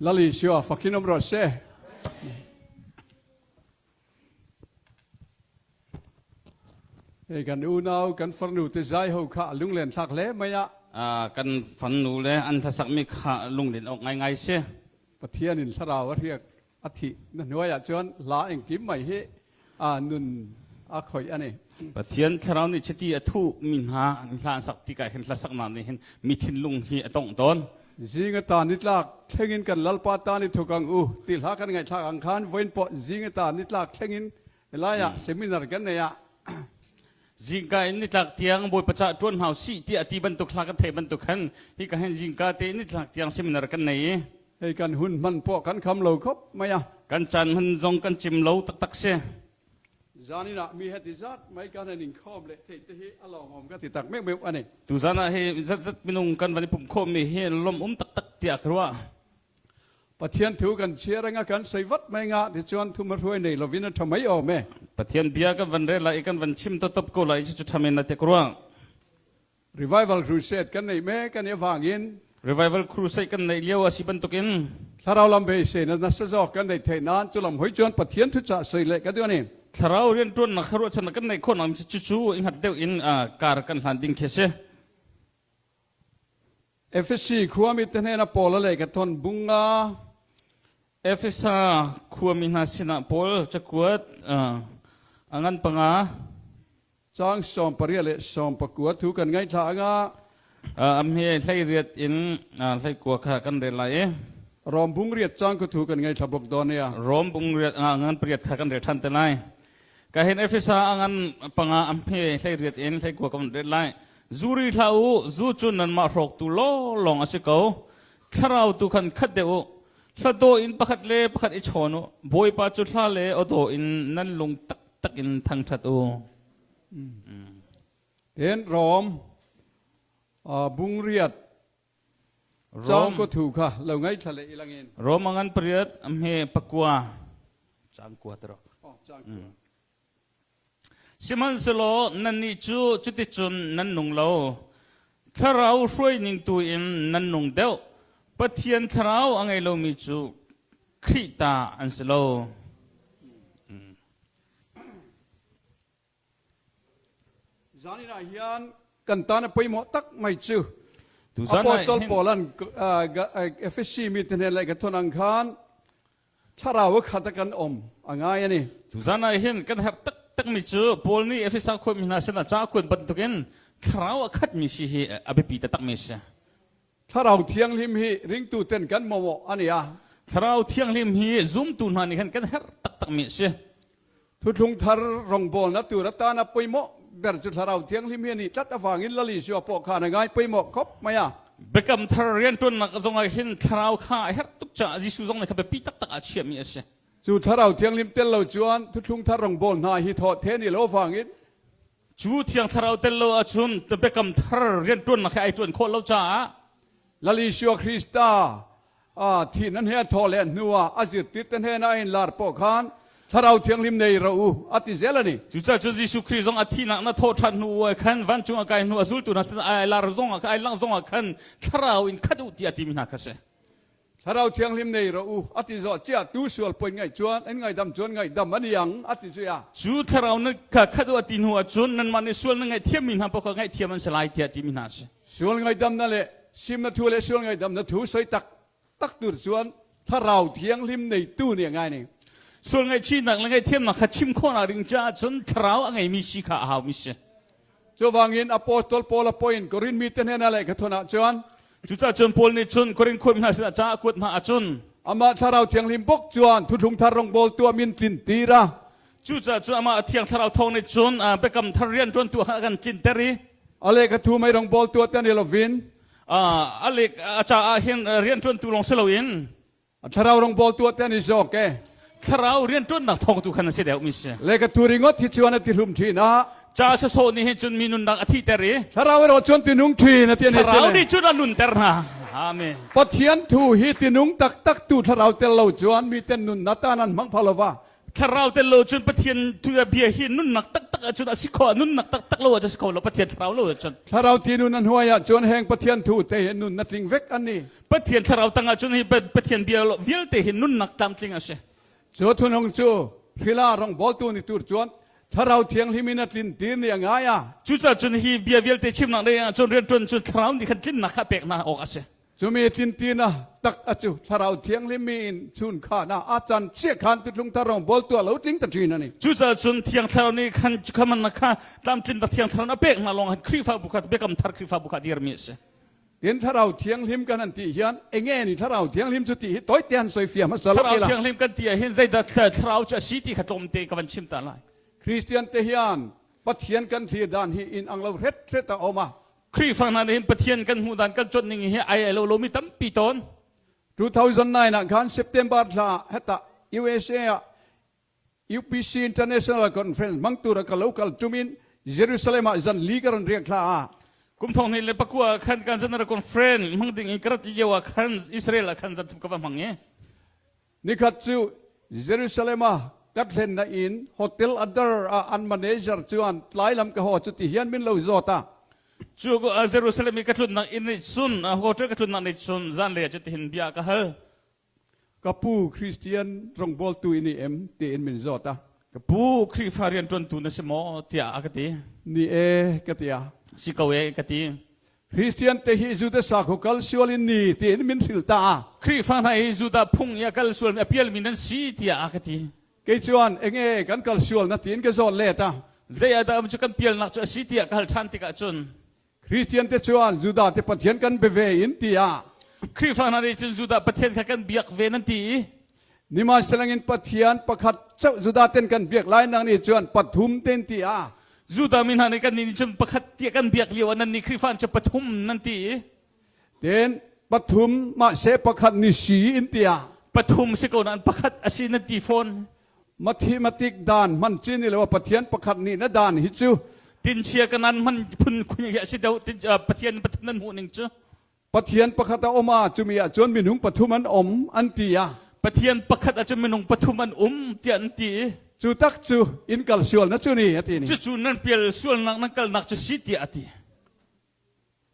Lal Isua fakin um rawh seh. Hei kan unau kan farnu te zai ho kha lunglen thlak hle mai a. Kan fannu le an hlasakmi kha lunglen awk ngaingai si. Pathian in thlarau a hriak a thih na hnuai ah cun hla engkim mai hi nun a khoih ani. Pathian thlarau nih chiti a thuh mi hna an hla an sak tikah hin hlasaknak nih hin mi thinlung hi a tongh tawn. Zing a ta nitlak thlengin kan lalpa ta ni thuk ang u ti hla kan ngaihthlak ang khan voin pawh zing a ta nitlak thlengin lai ah seminar kan nei ah Zingka in nitlak tiang Bawipa cah ṭuan hau sih tiah ti bantuk hla kan theih bantuk khan hi ka hin zingka te nitlak tiang seminar kan nei i Hei kan hun hman pawh kan kham lo khop mai a. Kan caan hman zong kan cim lo taktak si. Zan in ah mi heti zat mai kan han in khawm le thei te hi a lawmawm ka ti tak meuh meuh ani. Tuzan ah hi zatzat minung kan van i pumh khawhmi hi lawm um taktak tiah ka ruah. Pathian thu kan chiar anga kan sei vat mai nga ti chuan thu hruai nei lovin a tha mai awm e. Pathian bia kan van rel lai i kan van chim totop ko lai cu thamen na te ka ruah. Revival Crusade kan neih mek ani avangin Revival Crusade kan neih lio a si bantukin thlarau lam beisei na nasa zawk kan neih theih nan cu lam hoi chuan Pathian thuchah sei le ka duh ani. Thlarau rianṭuannak kha ruahchannak kan neih khawh nak cu cu i hngat deuh in kar kan hlan ding khi a si. Efesi khuami te hnena Paul a leh ka ton bunga Efesa khuami hna sinah Paul cakuat a ngan panga Caang 18 le 19 thu kan ngaithla anga. Am hi hlei riat in hlei kua kha kan rel lai i. Rom bung riat cang ku thu kan ngaithla bok dawn ya. Rom bung riat ngan pariat kha kan rel than te lai. Ka hin Efesa angan panga am hi hlei riat in hlei kua kan rel lai. Zuri hlah u, zu cu nanmah hrawk tu law lawng a si ko. Thlarau tu khan khat deuh u. Hlado in pakhat le pakhat i chawn u. Bawipa cu hla le awdaw in nan lung taktak in thangṭhat u. Ten Rom bungriat cang ko thu kha lo ngai thla le ilangin. Rom angan pariat amhe pakua cang kua tero. Oh, cang kua. Sihmanhsehlaw nannih cu cuticun nan nung lo. Thlarau hruaining tu in nan nung deuh. Pathian thlarau a ngei lomi cu Khrih ta an si lo. Zan ah hian kan tan a pawimawh tak mai cu Tuzan ah Apostol hin Paul an Efesi mi te hnen le ka thon ang khan thlarau a khat a kan om a ngai ani. Tuzan ah hin kan herh taktakmi cu Paul nih Efesa khuami hna sinah ca a kuat bantukin thlarau a khatmi si hi a biapi taktakmi a si. Thlarau Thianghlim hi ringtu ten kan mawmawh ani a. Thlarau Thianghlim hi zumtu hna nih khan kan herh taktakmi a si. Thuthlung thar rawngbawlnak tur atana pawimawh ber cu Thlarau Thianghlim hi a nih tlat avangin Lal Isua pawh khan a ngai pawimawh khawp mai a. Biakam thar rianṭuannak zongah hin Thlarau kha a herh tuk caah Jesuh zong nih kha biapi taktak ah a chiahmi a si. Cu Thlarau Thianghlim tel lo chuan Thuthlung thar rawngbawl hna hi thawh the ni lo avangin Cu Thiang Thlarau tel lo ahcun biakam thar rianṭuannak hi ai ṭuan khawh lo caah Lal Isua Krista thi nan he a thawh leh hnu ah a zirtir te hnen ah a in lar pawh khan Thlarau Thianghlim nei rawh u a ti zel a ni. Cucaah cun Jesuh Khrih zong a thihnak na thawh ṭhan hnu ah khan vancung a kai hnu a zultu hna sin ai lar zong ah ai langh zong ah khan Thlarau in khat u tiah a timi hna kha si. Thlarau Thianghlim nei rawh u a ti zawh chiah tu sual poi ngaih chuan an ngaidam chuan ngaihdam an iang a ti cu ya. Cu Thlarau na kha khat u a ti hnu ah cun nanmah nih sual na ngaihthiammi hna paoh kha ngaihthiam an si lai tiah a timi hna a si. Sual ngaihdam na le sim na thu le sual ngaihdam na thu soi tak tak tur chuan Thlarau Thianghlim neitu nih a ngai ning. Sual ngaihchihnak le ngaihthiamnak kha chim khawhnak ding caah cun Thlarau a ngeimi si kha a haumi si. Cuvangin Apostol Paul a poin Korin mi te hnen ah lehkha thawn ah cun Cucaah cun Paul nih cun Korin khuami hna sinah ca a kuat hna ahcun amah Thlarau Thianghlim bawk chuan thuthlung thar rawngbawl tuah min tlin tira Cucaah cun amah Thiang Thlarau thawng nih cun biakam thar rianṭuantu ah a kan tlinter i a lehkha thu mei rawngbawl tuah te ni lovin a lek a caah hin rianṭuantu lawng si loin a thlarau rawngbawl tuah te ni zawk e thlarau rianṭuannak thawng tu khan a si deuhmi si. Lehkha thu ringawt hi chuan a ti hlum ṭhin a Ca sawsawh nih hin cun mi nunnak a thihter i thlarau erawh cun tinung ṭhin a ti ani thlarau nih cun a nunter hna. Amen. Pathian thu hi tinung taktak tu thlarau tel lo chuan miten nun na tan an hmang pha lova Thlarau tel lo cun Pathian tu bia hi nunnak taktak taktak ahcun a si kho nunnak taktak lo ah si kho lo Pathian thlarau lo ahcun. Thlarau ti nun an huai ahcun heng Pathian thu te hi nun na tling vek an ni. Pathian thlarau tang ahcun hi Pathian bia vialte hi nunnak tlamtling a si. Cu thunung cu hrila rawngbawltu ni tur chuan Thlarau Thianghlim in a tlin tir ni a ngai a. Cucaah cun hi bia vialte chimnak lei ah cun rianṭuan cu Thlarau nih khan tlinnak kha pek hna awk a si. Cumi tlintina tak a cu Thlarau Thianghlim mi in chun khan ah a can chia khan tutlung thar rawngbawltu a lo tling ta ṭhin a ni. Cucaah cun Thiang Thlarau nih khan khaman kha tlamtlin tak Thiang Thlarau a pek hna lawng khan Khrihfabu kha Biakam Thar Khrihfabu kha a dirmi a si. Tin Thlarau Thianghlim kan han ti hian enge ni Thlarau Thianghlim cu ti hi toi te han soi fiam hmasa lo Thlarau Thianghlim kan ti ah hin zeidah Thlarau cu a si ti kha tlawmte ka van chim ta lai. Christian te hian Pathian kan thlir dan hi in ang lo hret hret a awm a. Khrihfa hna nih hin Pathian kan hmuh dan kan cuanh ning hi ai lo lomi tampi tawn. 2009 ah khan September thla heta USA ah UPC International Conference hmangtu ra ka local tumin Jerusalem ah zan li ka ran riak thla a. Kum thong hnih le pakua khan kan zan ra conference hmang ding in ka rat lio ah khan Israel ah khan zan thum ka va hmang i. Nikhat cu Jerusalem ah ka thlen na in hotel adar ah an manager chuan tlai lam ka ho chu ti hian min lo zawt a. Cu Jerusalem i ka tlunnak inn nih cun hotel ka tlunnak nih cun zan le cu tihin bia ka hal. Ka pu Christian rawngbawltu in i em tiin min zawt a. Ka pu Khrihfa rianṭuantu na si maw tiah a ka ti. Ni e ka ti a. Si ko e ka ti. Christian te hi Judah sakhaw kal sual in ni tiin min hril ta a. Khrihfa hna hi Judah phung i a kal sual mi a pialmi nan si tiah a ka ti. Kei chuan enge kan kal sual na tiin ka zawt let a. Zei ah dah cu kan pialnak cu a si tiah ka hal ṭhan tikah cun. Christian te chuan Judah te Pathian kan be ve in tiah. Khrihfa hna nih cun Judah Pathian kha kan biak ve nan ti i. Sihmanhsehlaw in Pathian pakhat chauh Judah ten kan biak lai nang nih cun pathum ten ti a. Judah mi hna nih kan nih cun pakhat tiah kan biak lio ah nan nih Khrihfa cu pathum nan ti i. Ten pathum mah se pakhat ni si in tiah. Pathum si ko nain pakhat a si nan ti fawn. Mathematic dan hman chi ni lo Pathian pakhat nih na dan hi cu. Tinchia kanan hman phun khun hi a si deuh Pathian pathum nan hmuh ning cu. Pathian pakhat a um a cumi ah cun minung pathum an um an ti a. Pathian pakhat ah cun minung pathum an um tiah an ti i. Cu tak cu in kal sual na cu ni a ti ni. Cucu nan pial sualnak nan kalnak cu si tiah a ti.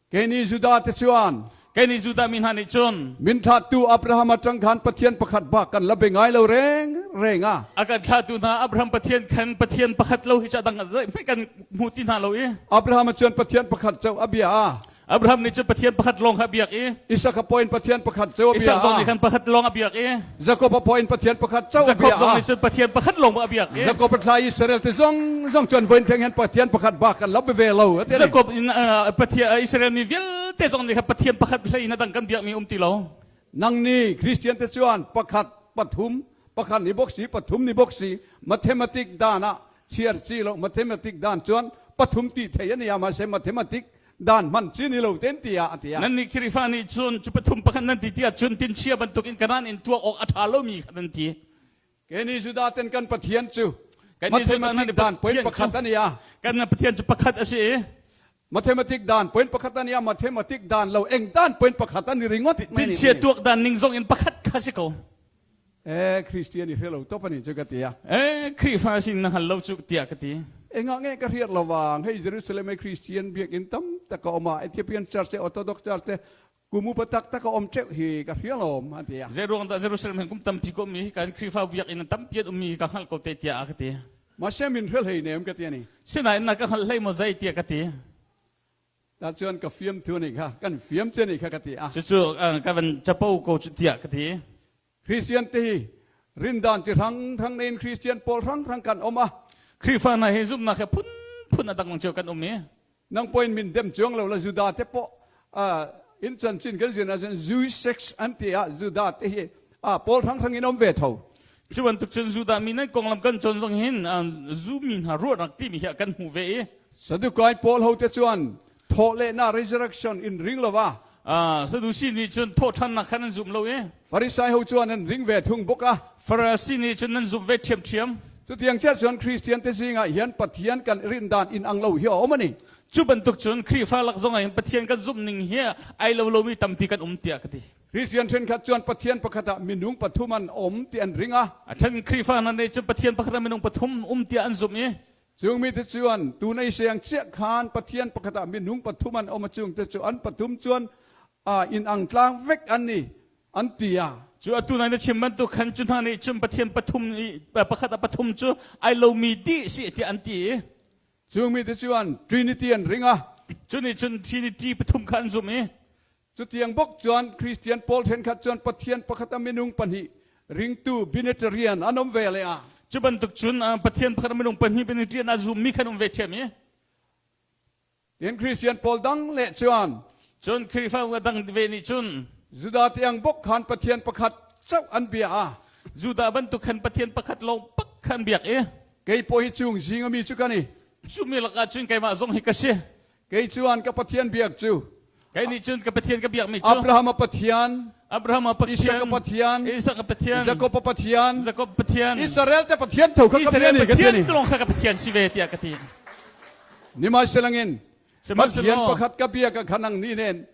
Kei nih Judah te chuan. Kei nih Judah mi hna nih cun. Min thlahtu Abraham atang khan Pathian pakhat bak kan la be ngai lo reng reng a. A kan thlahtu hna Abraham Pathian khan Pathian pakhat lo hi ca dang zeihmanh kan hmu ti hna lo i. Abraham cun Pathian pakhat co a bia a. Abraham nih cun Pathian pakhat lawng kha a biak i. Isaac a point Pathian pakhat co a bia. Isaac zong nih khan pakhat lawng a biak i. Jacob a point Pathian pakhat co a bia. Jacob zong nih cun Pathian pakhat lawng a biak i. Jacob a thla Israel te zong zong cun voin theng hen Pathian pakhat bak kan lo ve lo. Jacob in Pathian Israel mi vialte zong nih khan Pathian pakhat hlei in a dang kan biak mi um ti lo. Nang nih Christian te chuan pakhat pathum pakhat ni bok si pathum ni bok si mathematic dan ah chiar chi lo mathematic dan chuan pathum ti thei ani ama se mathematic dan hman chi ni lo ten tiah a ti. Nan nih Khrihfa nih cun cu pathum pakhat nan ti tiah cun tin chia bantuk in kanan in tuak awk a ṭha lomi kha nan ti. Keni Judah ten kan Pathian cu mathematic dan point pakhat ani a. Kan Pathian cu pakhat a si i. Mathematic dan point pakhat ani a mathematic dan lo eng dan point pakhat ani ringot. Tin chia tuak dan ning zong in pakhat kha si ko. Eh Christian i hrelo top ani chu ka ti a. Eh Khrihfa sin na hal lo chu tiah ka ti. Enga nge ka hriat lawang hei Jerusalem e Christian biakinn tam tak ka oma Ethiopian Church te Orthodox Church te kumu pa tak tak a om teuh hi ka hria lom an ti a. Zeiruang dah Jerusalem hin kum tampi ko mi kan Khrihfa biakinn tampi an ummi ka hngalh ko te tiah a ka ti. Mase min hrel hei nem ka ti ani. Sinain na ka hngalh hlei maw zei tiah ka ti. Ta chuan ka fiam thu ni kha kan fiam che ni kha ka ti a. Cucu ka van capo ko cu tiah ka ti. Christian te hi rindan chi rang rang nein Christian pawl rang rang kan om a. Khrihfa hna hi zumhnak he phun phun a dang cio kan um i. Nang point min dem chuang lo la Judah te po in chan chin kan zin ahcun Jewish sex an ti ah Judah te hi pawl rang rang in om ve tho. Cu bantuk cun Judah mi nan konglam kan cawn zong hin zu mi hna ruahnak timi hi kan hmu ve i. Sadukai pawl ho te chuan thawhlehnak resurrection in ring lova. Sadusi nih cun thawhṭhannak khan an zum lo i. Farisai ho chuan an ring ve thung bawk a. Farasi nih cun nan zumh ve ṭhiamṭhiam. Cutiang chiah cun Christian te zingah hian Pathian kan rin dan in ang lo hi a um ani. Cu bantuk cun Khrihfa lak zongah hin Pathian kan zumh ning hi ai lo lomi tampi kan um tiah ka ti. Christian ṭhenkhat chuan Pathian pakhat ah minung pathum an um ti an ring a. A ṭhen Khrihfa hna nih cun Pathian pakhat ah minung pathum um tiah an zumh i. Chung mi te chuan tu nei siang chia khan Pathian pakhat ah minung pathum an om a chung te chu an pathum chuan a in ang tlang vek an ni an ti a. Cu atu nai na chim bantuk khan cu hna nih cun Pathian pathum i pakhat a pathum cu ai lomi dih si tiah an ti i Chung mi te chuan Trinity an ring a. Cu nih cun Trinity pathum kha an zumh i Cutiang bok chuan Christian pawl thenkhat chuan Pathian pakhat a minung pahnih ringtu Binitarian an um ve le a. Cu bantuk cun Pathian pakhat a minung pahnih Binitarian a zummi khan um ve ṭhiam i. Tin Christian pawl dang le chuan. Cun Khrihfa dang ve nih cun. Judah tiang bok khan Pathian pakhat chauh an bia a. Judah bantuk khan Pathian pakhat lawng pak khan biak i. Kei pawh hi chung zing ami cu kan i. Cu mi lakah cun keimah zong hi ka si. Kei cuan ka Pathian biak cu Kei nih cun ka Pathian ka biakmi cu Abraham a Pathian, Abraham a Pathian, Isaac a Pathian, Isaac a Pathian, Jacob a Pathian, Jacob Pathian, Israel te Pathian tho kha ka Israel bia ni ka Pathian ti ni. lawng kha ka Pathian si ve tiah ka ti. Nimahselangin Pathian Sihmanhsehlaw pakhat ka bia ka khanang ni nen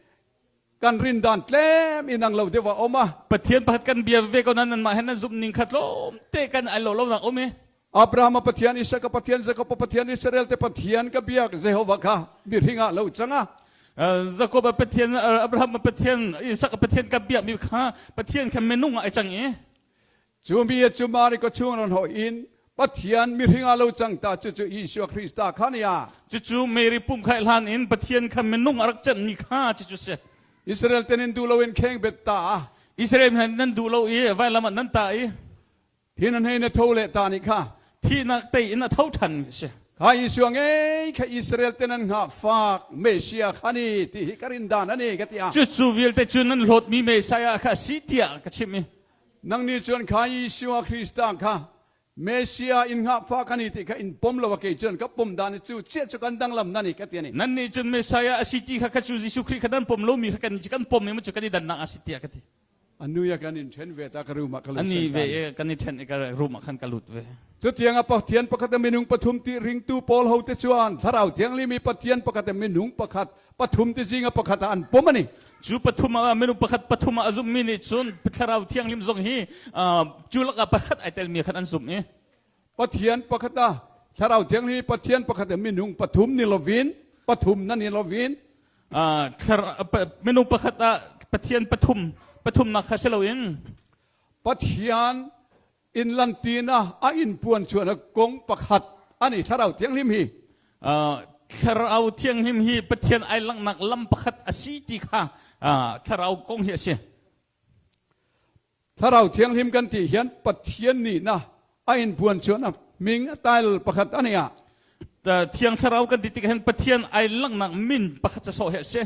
kan rin dan tlem inang lo deuh a um a. Pathian pakhat kan bia ve ko nan nanmah he nan zumh ning kha tlawm te kan ai lo lo nak um i Abraham a Pathian, Isaac a Pathian, Jacob a Pathian, Israel te Pathian ka biak Jehovah kha mihring ah lo cang a. Jacob a Pathian, Abraham a Pathian, Isaac a Pathian ka biak mi kha Pathian kha minung ah ai cang i Cu mi cu Mari ka chung ron ho in Pathian mihring ah lo cang ta cu cu Isua Krista kha ni a. Cucu Mary pum khai hlan in Pathian kha minung a rak canh mi kha cucu si. Israel tenin duh loin kheng bet ta. Israel nan duh lo i vailam ah nan ta i Thin an hei na tho le ta nih kha. Thihnak tei in a tho ṭhan mi si. Kha Isua ngei kha Israel te nan hngah fak Messiah kha ni ti hi ka rin dan ani ka ti a. Cucu vialte cu nan hlawtmi Messiah kha a si tiah ka chimh i. Nang nih cun kha Isua Krista kha Messiah in hngah fak ani ti kha in pom lo a kei cun ka pom dan cu chiah cu kan danglam na ni ka ti ani. Nan nih cun Messiah a si ti kha kha cu Jesuh Khrih kha nan pom lomi kha kan kan pom i cu kan i dannak a si tiah ka ti. Anu ya kan in then ve ta ka room ah ka lut Ani ve e kan i then i ka room ah khan ka lut ve. Cutiang a Pathian pakhat a minung pathum ti ringtu pawl ho te chuan thlarau thianghlim i Pathian pakhat a minung pakhat pathum ti zinga pakhat ah an pom ani. Cu pathum ah minung pakhat pathum ah a zummi nih cun thlarau thianghlim zong hi cu lakah pakhat ai telmi khan an zumh i Pathian pakhat ah thlarau thianghlim i Pathian pakhat a minung pathum ni lovin pathum na ni lovin minung pakhat ah Pathian pathum pathumnak kha si loin Pathian in lantina a in puan chuan a kong pakhat ani thlarau thianghlim hi thlarau thianghlim hi Pathian ai langhnak lam pakhat a si ti kha thlarau kong hi a si Thlarau Thianghlim kan ti hian Pathian nih na a in puan chuan a ming a tail pakhat ani a. Thiang Thlarau kan ti tik hin Pathian ai langhnak min pakhat ca sawh hi a si.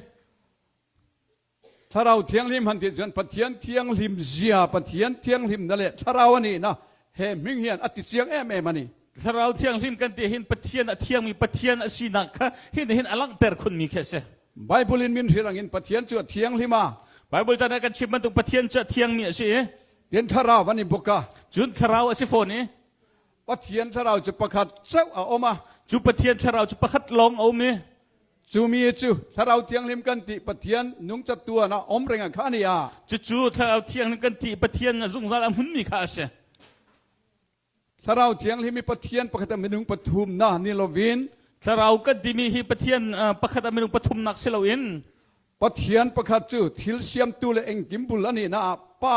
Thlarau Thianghlim han ti chuan Pathian Thianghlim zia Pathian Thianghlim na le Thlarau ani na he ming hian a ti chiang em em ani. Thlarau Thianghlim kan ti hin Pathian a thiangmi Pathian a sinak kha hin hin a langhter khunmi khi a si. Bible in min hrilang in Pathian cu a thianghlim a. Bible chan ah kan chim bantuk Pathian cu a thiangmi a si i. Tin thlarau an i buk a. Cun thlarau a si fawn i. Pathian thlarau cu pakhat ceuh a um a. Cu Pathian thlarau cu pakhat lawng a um i. Cu mi cu thlarau thianghlim kan ti Pathian nungcat tuan ah om reng a kha ni a. Cucu thlarau thianghlim kan ti Pathian zungzal a hmunmi kha a si. Thlarau Thianghlim i Pathian pakhat a minung pathumnak ni loin Thlarau kan timi hi Pathian pakhat a minung pathumnak si loin Pathian pakhat cu thil siamtu le engkim bul ani na ah Pa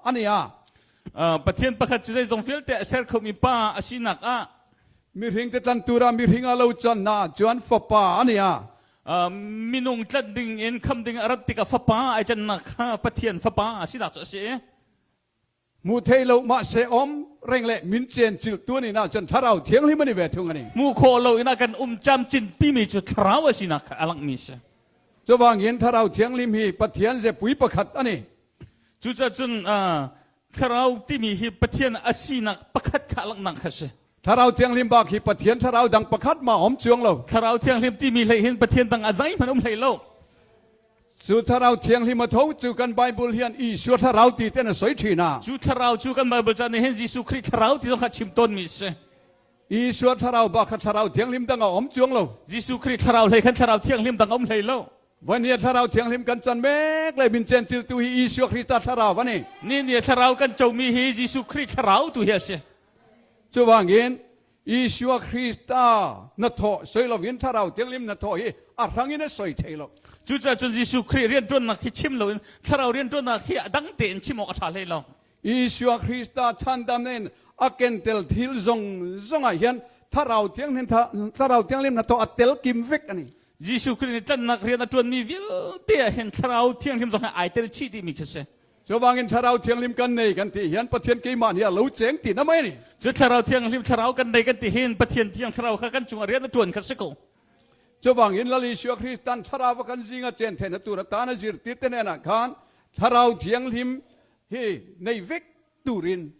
ani a Pathian pakhat cu zeizong vialte a ser khomi Pa a sinak ah mihring te tlantu ra mihring a lo can na chuan Fapa ani a minung tlanh ding in kham ding a rat tikah Fapa ai cannak kha Pathian Fapa a sinak cu a si i Hmu thei lo mahse om reng le min cen cil tu ni na cun thlarau thianghlim ani ve thung ani. Hmu khawh lo in a kan um camcin pimi cu thlarau a sinak kha a langhmi si. Cuvangin thlarau thianghlim hi Pathian zepui pakhat ani. Cucaah cun thlarau timi hi Pathian a sinak pakhat kha a langhnak kha si. Thlarau thianghlim bak hi Pathian thlarau dang pakhat ma om chuang lo. Thlarau thianghlim timi hlei hin Pathian dang a zeihmanh um hlei lo. Cu thlarau thianghlim a tho cu kan Bible hian Isua thlarau ti ten a soi ṭhin a. Cu thlarau cu kan Bible ca nih hin Jesuh Khrih thlarau ti zong kha chim tawnmi a si. Isua thlarau bak kha thlarau thianghlim dang a um chuang lo. Jesuh Khrih thlarau hlei khan thlarau thianghlim dang a um hlei lo. Vania thlarau thianghlim kan can mek le min cen ciltu hi Isua Khrista thlarau ani. Ni ni thlarau kan comi hi Jesuh Khrih thlarau tu hi a si. Cuvangin. Isua Krista hnathawh soi loin Thlarau Thianghlim hnathawh hi a hrang in a soi thei lo. Cucaah cun Jesuh Khrih rianṭuannak hi chim loin Thlarau rianṭuannak hi a dang tein chim awk a ṭha hlei lo. Isua Krista chandam in a kentel thil zong zong ah hin Thlarau Thianghlim Thlarau Thianghlim hnathawh a tel kim vek ani. Jesuh Khrih nih tlanhnak rian a ṭuanmi vialte ah hin Thlarau Thianghlim zong hi ai tel chih dihmi khi si. Cuvangin Thlarau Thianghlim kan nei kan ti hian Pathian keimah nih a lo cheng ti na mai ni. Cu Thlarau Thianghlim Thlarau kan nei kan ti hin Pathian Thiang Thlarau kha kan cungah rian a ṭuan kha si ko. Cuvangin Lal Isua Kristan Thlarau a kan zinga chen theihna tur atan a zirtir te hnenah khan Thlarau Thianghlim hi nei vek turin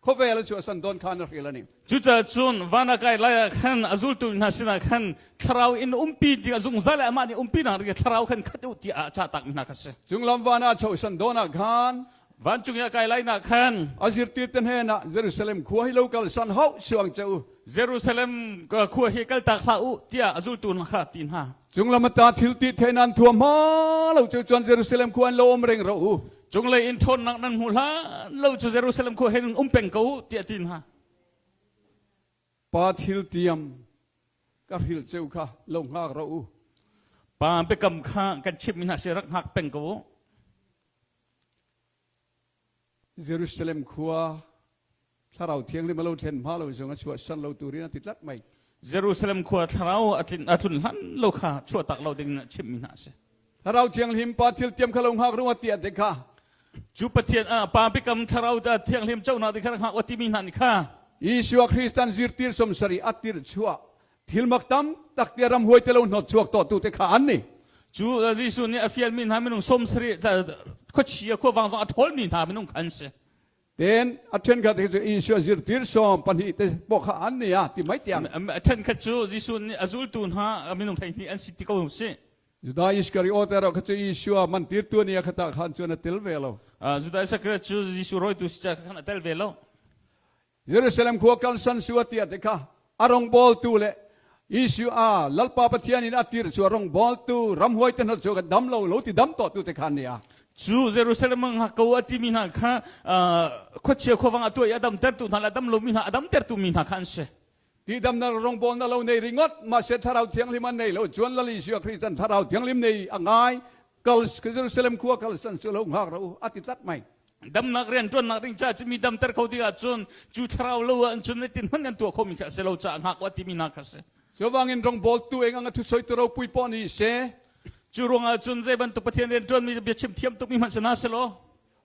khawvel a chuahsan dawn khan a hril a ni. Cucaah cun van a kai lai ah khan a zultu hna sinah khan thlarau in umpi ding a zungzal le amah nih umpi nak ding thlarau khan khat u tiah a cah tak mi hna kha si. Cunglam van ah chosan dawn ah khan Vancung i a kai lai nak khan a zirtir te hnenah Jerusalem khua hi lo kal san hauh suang che u. Jerusalem khua hi kal tak hlah u tiah a zultu hna kha ti hna. Cunglam ata thil ti the nan thuam ma lo cu chuan Jerusalem khua an lo om reng ro u. Cunglei in ṭhawnnak nan hmu hlan lo cu Jerusalem khua hin um peng ko u tiah ti hna. Pa thil tiam ka hril ceu kha lo hngak ro u. Pa biakam kha kan chimh hna si rak hngak peng ko u. Jerusalem khua thlarau thianghlim a lo thlen hma lo zong a chuah san lo turin a ti tlat mai. Jerusalem khua thlarau a tlin a tlun hlan lo kha chuahtak lo ding in chimmi hna a si. Thlarau thianghlim pa thil tiam kha lo hngak rung a ti te kha. Cu Pathian pa biakam thlarau thianghlim conak ding kha hngak wa timi hna nih kha. Isua Kristan zirtir somsari a tir chuah thil mak tam tak te ram huai te lo hnot chuak to tu te kha an ni. Cu Jesuh nih a fialmi hna minung 70 khuachia khuavang zong a ṭhawlmi hna minung kha an si. Ten a ṭhenkhat hi cu Isua zirtir sawm pahnih te pawh kha an ni a ti mai tiang. A ṭhenkhat cu Jesuh nih a zultu hna minung 12 an si ti ko si. Judah Iskariot erawh kha cu Isua man tirtu ni a khatah khan cun a tel ve lo. Judah Iskariot cu Jesuh rawitu si ca khan a tel ve lo. Jerusalem khua kalsan su a tia te kha a rawngbawltu le Isu a Lalpa Pathian in a tir cu a rawngbawltu ramhuai te hna cu ka dam lo lo ti dam to tu te khan ni a. Cu Jerusalem ah ko a timi hna kha khuachia khuavang a tuah i a damtertu hna le a dam lomi hna a damtertu mi hna kha an si. Ti damnak rawngbawl na lo nei ringot mahse thlarau thianghlim an nei lo chuan Lal Isua Christian thlarau thianghlim nei a ngai kal Jerusalem khua kal san su lo ngak ro a ti tlat mai. Damnak rian ṭuannak ding ca cu mi damter kho ding ahcun cu thlarau lo ah cun tin hmanh an tuah khomi kha a si lo caah ngak u a timi hna kha si. Cuwangin rawngbawl tu eng anga thu soi tu ropui pawh ni se. Cu ruangah cun zei bantuk Pathian rian ṭuanmi biachim thiam tukmi hmanh si hna selaw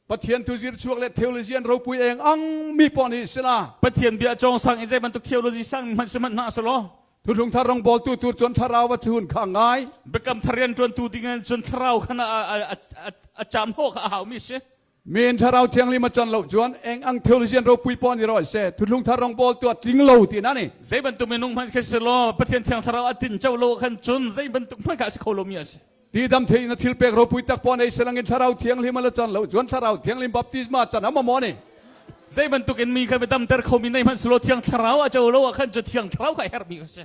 Pathian tu zir chuak le theologian ropui eng ang mi pawh nih sila. Pathian bia cawng sang in zei bantuk theology sang hmanh si hmanh hna selaw. Thuthlung thar rong bawl tu tur cun thlarau a chun kha ngai. Biakam thar rian ṭuan tu ding in cun thlarau khan a cam hnawh kha a hau mi si. Min thlarau thianghlim a can lo chuan eng ang theologian ropui pawh ni ro se thuthlung thar rong bawl tu a tling lo ti na ni. Zei bantuk minung hmanh khi si law Pathian thiang thlarau a tin cho lo khan cun zei bantuk hmanh kha a si kho lo mi a si. Ti dam thei na thil pek ropui tak pawh nei selangin thlarau thianghlim a la can lo chuan thlarau thianghlim baptisma can ama maw ni. Zei bantuk in mi kha mi damter khomi nei hmanh selaw thiang thlarau a co lo ah khan cu thiang thlarau kha herhmi a si.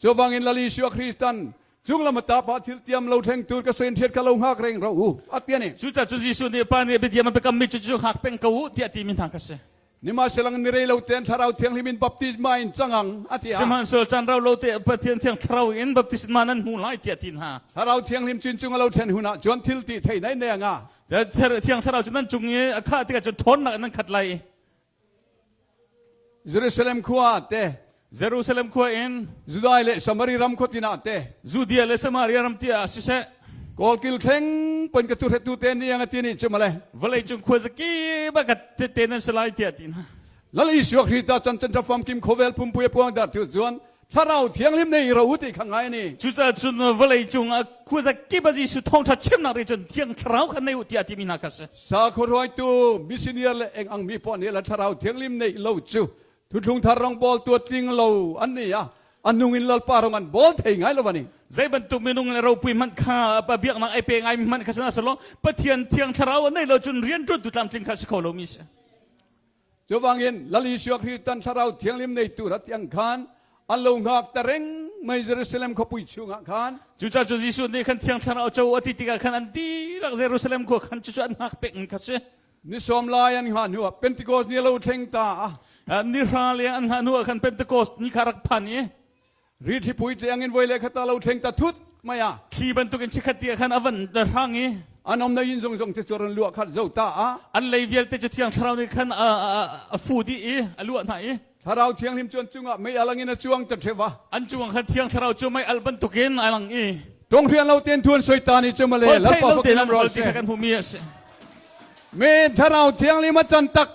Cuvangin Lal Isua Kristan cunglam a tapa thil tiam lo thleng tur ka soin thiat ka lo hngak reng ro u a ti ani. Cucaah cu Jesuh nih Pa nih biatiam a biakam mi cu cu hngak peng ko u tiah timi hna kha si. Nimahselang ni rei lo ten thlarau thianghlim in baptisma in cangang a ti a. Sihmanhsehlaw caan rau lo te Pathian thiang thlarau in baptisma nan hmu lai tiah ti hna. Thlarau thianghlim cun cung a lo thlen hun ah cun thil ti thei nai ne nga. Thiang thlarau cu nan cung i a khah tikah cun ṭhawnnak in nan khat lai. Jerusalem khua te Jerusalem khua in Judai le Samari ram khuatin ah te Judea le Samaria ram tiah siseh Kawlkil thleng pon ka tu hretu te ni ang ati ni chu male vawlei cung khua zaki ba ka te te nan salai tiah ti hna Lal Isua Khrista chan chan fam kim khovel pumpui puang dar thu chuan thlarau thianghlim nei ro ti kha ngai ni Cucaah cun vawlei cung ah khua zakip ah Jesuh thawngṭha chimnak ri cun thiang thlarau kha nei u tiah timi hna kha si. Sakhaw hruaitu missioner le eng ang mi poh nih la thlarau thianghlim nei lo cu Thuthlung thar rong bawl tuat tling lo an ni a a nung in lalpa rong an bawl thei ngai lo ani. Zei bantuk minung le ropui hmanh kha biaknak ai pe ngai mi hmanh kha sana selaw Pathian thiang thlarau an nei lo cun rian ṭuantu tlamtling kha si kho lo mi si. Cuvangin Lal Isua Khrih tan thlarau thianghlim nei tu rat tiang khan an lo ngak ta reng mai Jerusalem khuapui chungah khan. Cucaah cu Jesuh nih khan thiang thlarau co a ti tikah khan an dihlak Jerusalem khua khan cucu an hngak pek kha si. Ni sawm lai an hngah hnuah Pentecost ni lo thleng ta. Ni hra le an hngah hnu ah khan Pentecost ni kha rak phan i Ri thlipui tleng in voi le khata lo thleng ta thut mai a. Thli bantukin chikkhat ti ah khan a van hrang i An om na inn zong zong te cu ran luah khat zo ta a. An lei vialte cu Thiang Thlarau nih khan a fu dih i a luah hna i Thlarau Thianghlim cu an cungah mei alang in a cuang ta ṭheva. An cungah khan Thiang Thlarau cu mei al bantukin a lang i Tong rian lo ten thuan soi ta ni cu male Holh lalpa theih lo fakin tein am an rawl holh ti se. kha kan hmuhmi a si. Men Thlarau Thianghlim a can tak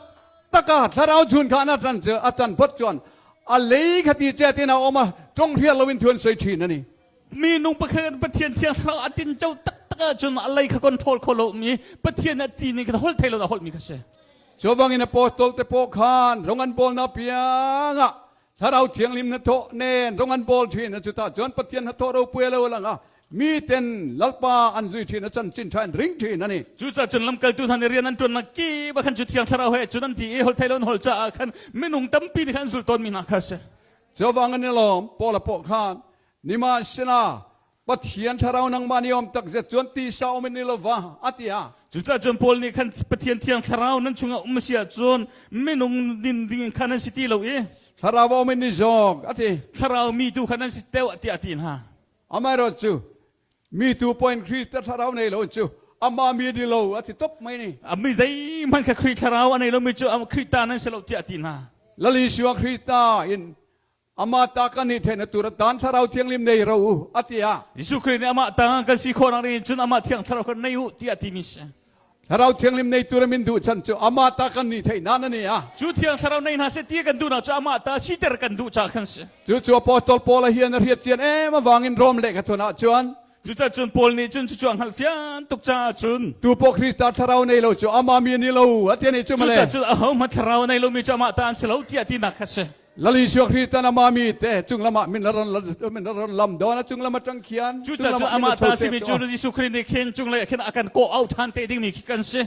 taka Thlarau chun kha a can a can phot chuan a lei khati che tin a om a tong rian lo in thuan soi thin ani. Minung pakhat Pathian Thiang Thlarau a tin cho taktak ahcun a lei kha control kho lo mi Pathian a ti ning kha holh thei lo na holh mi kha si. Cu bangin apostol te pawh khan rong an bawlnak piangah Thlarau Thianghlim na thawh nen rong an bawl ṭhin. Cuta cun Pathian hnathawh ropui a lo lang a mi ten Lalpa an zui ṭhin, a chanchin ṭha in ring ṭhin ani. Cucaah cun lamkaltu hna nih rian an ṭuannak kip ah khan cu Thiang Thlarau he cun an ti i holh thei lo an holh caah khan minung tampi nih khan an zulh tawnmi hna kha a si. Cu bangin i lawm Paul a pawh khan Nimahsela Pathian thlarau nangmah nih um tak zet cun tisa um in ni lova a ti a. Cucaah cun Paul nih khan Pathian thiang thlarau nan chungah um a si ahcun minung din ding in khan nan si ti lo i Thlarau um in ni zawk a ti. Thlarau mi tu khan nan si deuh tiah a ti hna. Amaherawh cu mi tu point Christ thlarau nei lo cu amah mi di lo a ti top mai ni. A mi zeihmanh kha Khrih thlarau a nei lomi cu Khrih ta nan si lo tiah a ti hna. Lal Isua Krista in Amah ta kan i theih na tur tan thlarau thianghlim nei ro u a ti a. Jesuh Khrih nih amah tang kan si khawh nak ding cun amah thiang thlarau kha nei u tiah ti mi si. Thlarau thianghlim nei tur min duh chan cu amah ta kan ni theih na na ni a. Cu thiang thlarau nei hna seh ti kan duh nak cu amah ta siter kan duh ca khan si. Cu cu apostol Paul a hian a riat cian em awangin Rom le ka thon ah chuan Cucaah cun Paul nih cun cucu a hngalh fian tuk caah cun Tu pawh Krista thlarau nei lo cu amah mi ni lo a ti ni cu male. Cucaah cun ahohmanh thlarau nei lomi cu amah ta an si lo tiah tinak kha si. Lal Jesuh Khrist tan amah mi te cung lamah min ron min ron lam dawn a cung lam atang khian Cucaah cun amah ta simi cu Jesuh Khrist nih khin cunglei ah khin a kan kawh auh ṭhan te dingmi khi kan si.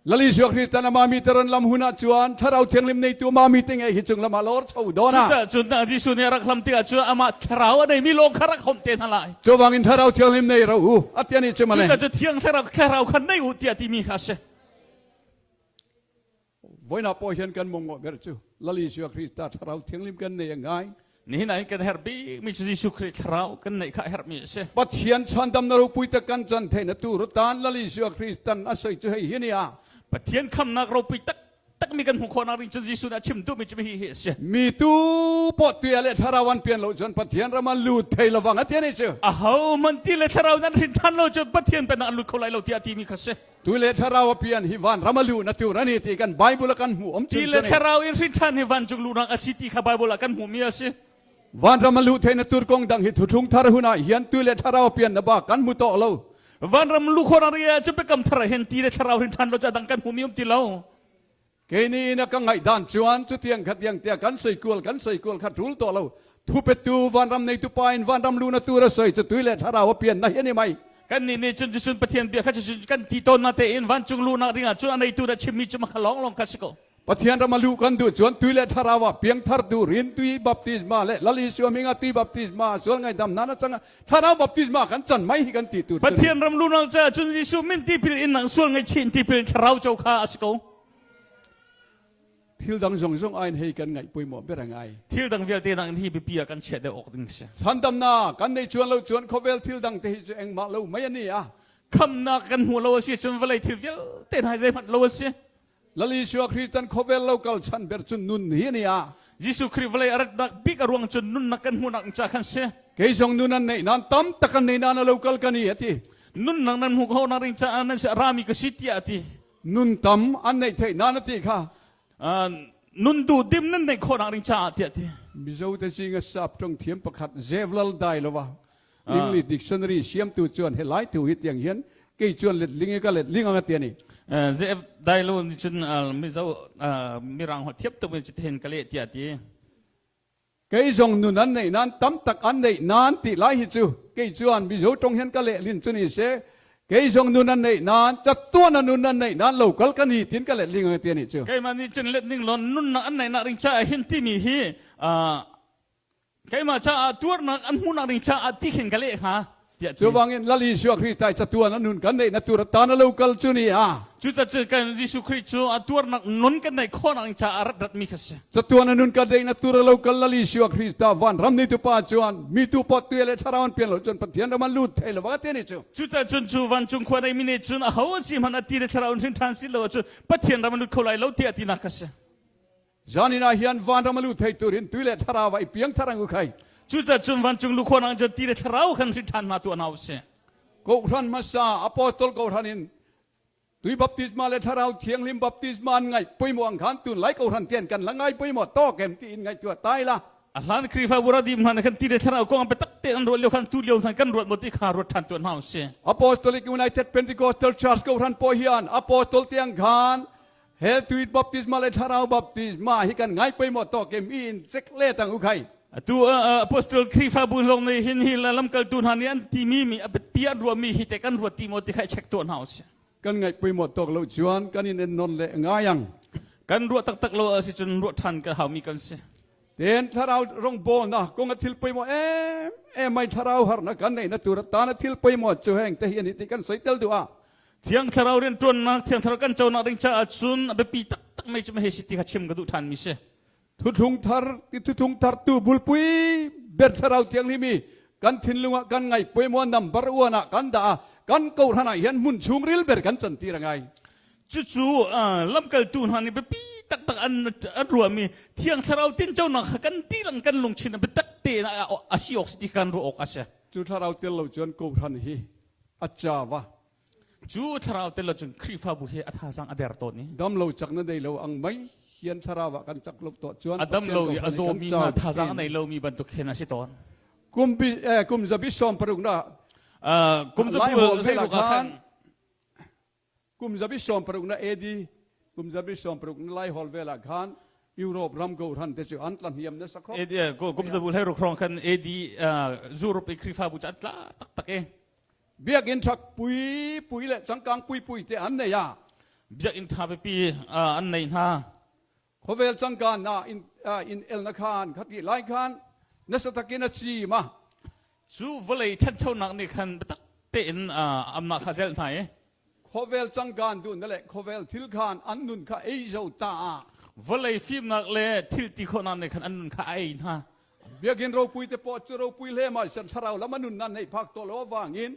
Lal Jesuh Khrist tan amah mi te ron lam hun ah chuan thlarau thianghlim neitu amah mi te ngei hi cung lamah lor chho dawn a. Cucaah cun Jesuh nih a rak hlam tikah cun amah thlarau a neimi lawng kha rak homh te hna lai. Cuwangin thlarau thianghlim nei ro u atiani chu male. Cucaah cun thiang thlarau thlarau kha nei u tiah timi kha a si. Voina pawh hian kan mongawh ber cu Lal Isua Krista thlarau thianghlim kan nei a ngai. Nihin ah kan herh bikmi cu Jesuh Khrih thlarau kan neih kha a herhmi a si. Pathian chhandam na ropui tak kan can theih na tu rutan Lal Isua Kristan a soi cu hei hi ni a. Pathian khamnak ropui tak takmi kan hmuh khawhnak ding cu Jesuh nih a chim duhmi cu hi hi a si. Mi tu pawh tuya le thlarau an pian lo cun Pathian ram an lut thei lovang a ti ni cu. Aho man ti le thlarau nan hrin ṭhan lo cun Pathian pennak an lut kho lai lo tiah timi kha si. Tu le thlarau a pian hi van ram a luh na tur ani ti kan Bible ah kan hmuh om Ti le thlarau in hrin ṭhan hi vancung luhnak a si ti kha Bible ah kan hmuhmi a si. Vanram a luh thei na tur kong dang hi thuthlung thar hun ah hian tu le thlarau pian na ba kan hmu tawh lo. Vanram luh khawh ri ah cu biakam thar ah hin ti le thlarau hrin ṭhan lo cu a dang kan hmuhmi um ti lo. Kei ni in a ka ngaih dan chuan cu tiang kha tiang tiah kan sei kual kan sei kual kha ṭul tawh lo. Thupetu vanram neitu pa in vanram lu na tur a soi cu tui le thlarau a pian na hi ani mai. Kan nih nih cun cun Pathian bia kha cun kan ti tawn na tein vancung luhnak dingah cun a neitu dah chimmi cu makha lawng lawng kha si ko. Pathian ram a luh kan duh chuan tui le thlarau ah piangthar tu rin tui baptisma le Lal Isua hming ah tui baptisma sual ngaidam na na chang thlarau baptisma kan chan mai hi kan ti tu. Pathian ram luhnak caah cun Jesuh min tipil in nang sual ngaihchih tipil thlarau co kha a si ko. Thil dang zong zong ain hei kan ngaih pui maw ber ngai. Thil dang vialte nang hi bipi ah kan chiah deuh awk ding si. Chandamna kan nei chuan lo chuan khawvel thil dang te hi cu engmah lo mai ani a. Khamnak kan hmu lo a si cun vawlei thil vialte hna zeihmanh lo a si. Lal Isua Christian khawvel lo kal chan ber cun nun hi ani a. Jesuh Khrih vawlei a ratnak bik a ruang cun nunnak kan hmuhnak ca khan si. Kei zong nun an neih nan tam tak an nei nan a lo kal kan i ati. Nunnak nan hmuh kho nak ding caah nan si rami ka si tiah a ti. Nun tam an neih theih nan a ti kha. Nun duh dim nan neih khawh nak ding caah tiah ti. Mizo te zinga sap tong thiam pakhat Zevlal dai lova English dictionary siamtu chuan he lai thu hi tiang hian kei chuan let ling ka let ling anga tiani. Zef dai lo ni cun Mizo mirang ho thiap tuk in then ka le tiah ti. Kei zong nun an neih nan tam tak an neih nan ti lai hi cu kei chuan Mizo tong hian ka leh lin chu ni se kei zong nun an neih nan chatuan a nun an neih nan local kan hi tin ka let ling anga tiani chu. Keimah nih cun let ning lon nunnak an neih nak ring cha hin timi hi keimah caah tuarnak an hmuhnak ding caah ti khin ka leh hnga. Tiah ti. Cuvangin Lal Isua Khrih tai chatuan a nun kan neih na tur atan a lo kal cu ni a. Cucaah kan Jesuh Khrih cu a tuarnak nun kan neih khawhnak ding caah a rat ratmi kha si. Chatuan a nun kan neih na tur a lo kal Lal Isua Khrih ta van ram ni tu pa chuan mi tu pot tu le thlarau an pian lo cun Pathian ram an lut thei lo va te ni cu. Cucaah cun cu vancung khua nei mi nih cun aho an si hmanh a ti le thlarau in hrin ṭhan si lo ahcun Pathian ram an lut kho lai lo tiah tinak kha si. Zanin ah hian vanram a lut thei turin tui le thlarau ah i piang thar ang u khai. Cucaah cun vancung lukhua cun ti le thlarau khan hrin ṭhan hna tu an hau si. Kohhran hmasa apostol kohhran in tui baptisma le thlarau thianghlim baptisma an ngaih poimawh ang khan tun lai kohhran tian kan la ngai poimawh tawk em ti in ngaihtuah tai la. A hlan Khrihfabu ra dim hna khan ti le thlarau kong biatak te an ruat lio khan tu lio hna kan ruat maw ti kha ruat ṭhan tuan hna si. Apostolic United Pentecostal Church kohhran pawh hian apostol tiang khan Hell tuit baptisma le thlarau baptisma hi kan ngai poi maw tawk em in check le tang u khai. Atu apostol Khrihfabu zong nih hin hi lamkaltu hna nih an timi mi a biapi an ruahmi hi te kan ruat ti maw ti kha check tuah hna usih. Kan ngaih poi maw tawk lo chuan kan in en non le ngai ang. Kan ruah taktak lo a si cun ruah ṭhan ka haumi kan si. Ten thlarau rong bawl na kong a thil poi maw em em mai thlarau har na kan nei na tur ta na thil poi maw chu heng te hi ani ti kan soi tel du a. Thiang Thlarau rianṭuannak, Thiang Thlarau kan conak ding caah cun a biapi taktak mei cu hei si ti kha chim ka duh ṭhanmi si. Thutlung thar, thutlung thar tu bulpui ber Thlarau Thianghlim i kan thinlung ah kan ngaih puaimuan number uan ah kan dah kan kohhran ah hian hmun chungril ber kan can tir a ngai. Cucu lamkaltu hna nih biapi taktak an ruahmi Thiang Thlarau tinconak kha kan dihlak kan lungthin biatak tein a si awk si ti kan ruah awk a si. Cu Thlarau tel lo cun kohhran hi a cawa. Cu thlarau tel lo cun Khrihfabu hi a thazaang a der tawn i. Dam lo cak na nei lo ang mei hian thlarau ah kan cak lo to chuan a dam lo i a zawmi hna thazaang a nei lomi bantuk khin a si tawn. Kum bi kum zabi sawm paruk na kum zabi khan Kum zabi 16 na AD kum zabi 16 na lai hol vel ah khan Europe ram ko ran te cu an tla hniam na sakho. AD kum zabu hlei ruk hrawng khan AD Europe i Khrihfabu cu an tla taktak e. Biakinn ṭhak pui pui le cangkang pui pui te an nei a. Biakinn ṭha pipi an nei hna. Khawvel cangkan na in in el na khan khati lai khan nasa takin a chi ma. Cu vawlei ṭhanchonak nih khan biatak tein amah kha zelh hna i Khawvel cangkan duh na le khawvel thil khan an nun kha ei zo ta ah. Vawlei fimnak le thil ti khawhnak nih khan an nun kha a ei hna. Biakinn ropui te pawh cu ropui hle ma san thlarau lam a nun nan nei phak to lo wangin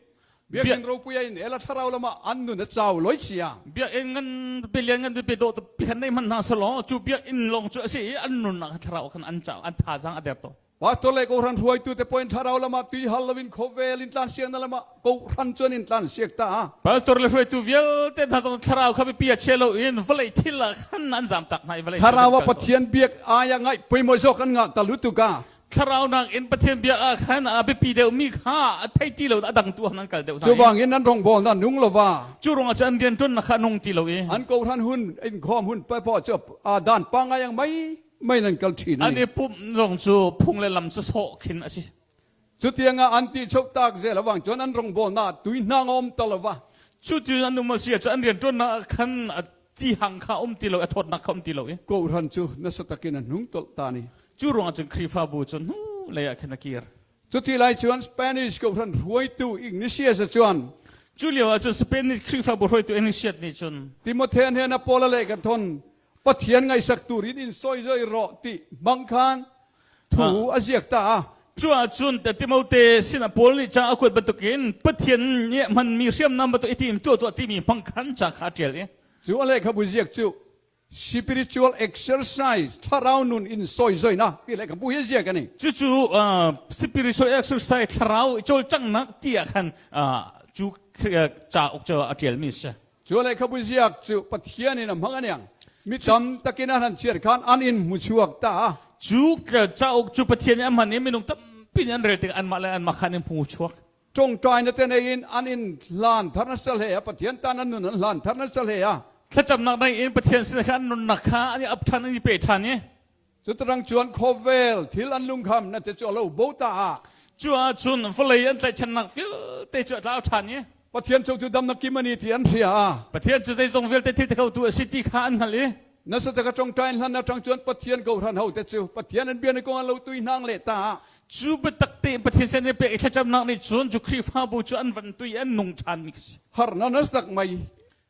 Biakinn ropui a in ela thlarau lama an nun a chau loi sia. Biakinn ngan pelian ngan pe do pi khan nei man hna salo cu biakinn long cu a si i an nun nak thlarau khan an chau an thazang a der to. Pastor le kohhran hruaitu te point thlarau lama tui hal lovin khawvel in tlan siak na lama kohhran chuan in tlan siak ta. Pastor le hruaitu vialte hna zong thlarau kha biapi a chia lo in vawlei thil ah khan an zam tak hna i vawlei Thlarau a Pathian biak aya ngai poimoi zawk an ngah ta lutuk a. Thlarau nak in Pathian biak ah khan a biapi deuh mi kha a thei ti lo a dang tu han an kal deuh hna. Chuvangin an rawngbawl na nung lova. Cu ruangah cu an rian ṭuan na kha nung ti lo i. An kohhran hun in khawm hun pa pawh cu a dan pa ngai ang mai mai nan kal ṭhin. An i pumh zong cu phung le lam cu sawh khin a si. Cutiang ah an ti chok tak zel awang cun an rawngbawl na tui hnang a um ta lova. Cu cu an um a si ah cun an rian ṭuannak ah khan ti hang kha um ti lo a thawtnak kha um ti lo i. Kohhran cu nasa takin a hnung tolh ta ni. Cu ruangah cun Khrihfabu cu hnu lei ah khin a kir. Cuti lai cun Spanish kohhran hruaitu Ignatius chuan Cu lio ah cun Spanish Khrihfabu hruaitu Ignatius nih cun Timote hnen a Paul le kan thon Pathian ngaihsak turin in soi zoi rawh ti bang khan thu a ziak ta a. Cu ahcun Timote sinah Paul nih ca a kuat bantukin Pathian nih hmanmi hriamnam bantuk i tim tuah tuah timi hmang khan ca kha a ṭial i Cu a lehkhabu ziak cu spiritual exercise thlarau nun in sawizoinak ti lehkhabu hi ziak ani. Cucu spiritual exercise thlarau cawlcanghnak ti ah khan cu cauk cu a ṭialmi a si. Cu lehkhabu ziak cu Pathian in a hmang aniang. Mi tam takin an han chiar khan an in hmu chuak ta. Cu cauk cu Pathian nih a hman i minung tampi nih an rel tikah anmah le anmah khan in hmu chuak. Ṭawngṭai na te nei in an in hlan thar na sal he a Pathian tan an nun an hlan thar na sal he a. Thlacamnak nei in Pathian sin khan an nunnak kha an i ap ṭhan an i pe ṭhan i. Cutarang chuan khawvel thil an lungkham na te cu a lo bo ta ah. Cu ahcun vawlei an tlaihchannak vialte cu a tlau ṭhan i. Pathian cu cu damnak kim ani ti an hria a. Pathian cu zeizong vialte thil ti khotu a si ti kha an hngalh i. Na sa ka ṭawngṭai hlan na ṭang chuan Pathian ko hran ho te cu Pathian an bia na kong an lo tui hnang le ta. Cu biatak tein Pathian sin i pek i thlacamnak nih cun cu Khrihfabu cu an van tui i an nung ṭhan mi khi si. Harnak nas tak mai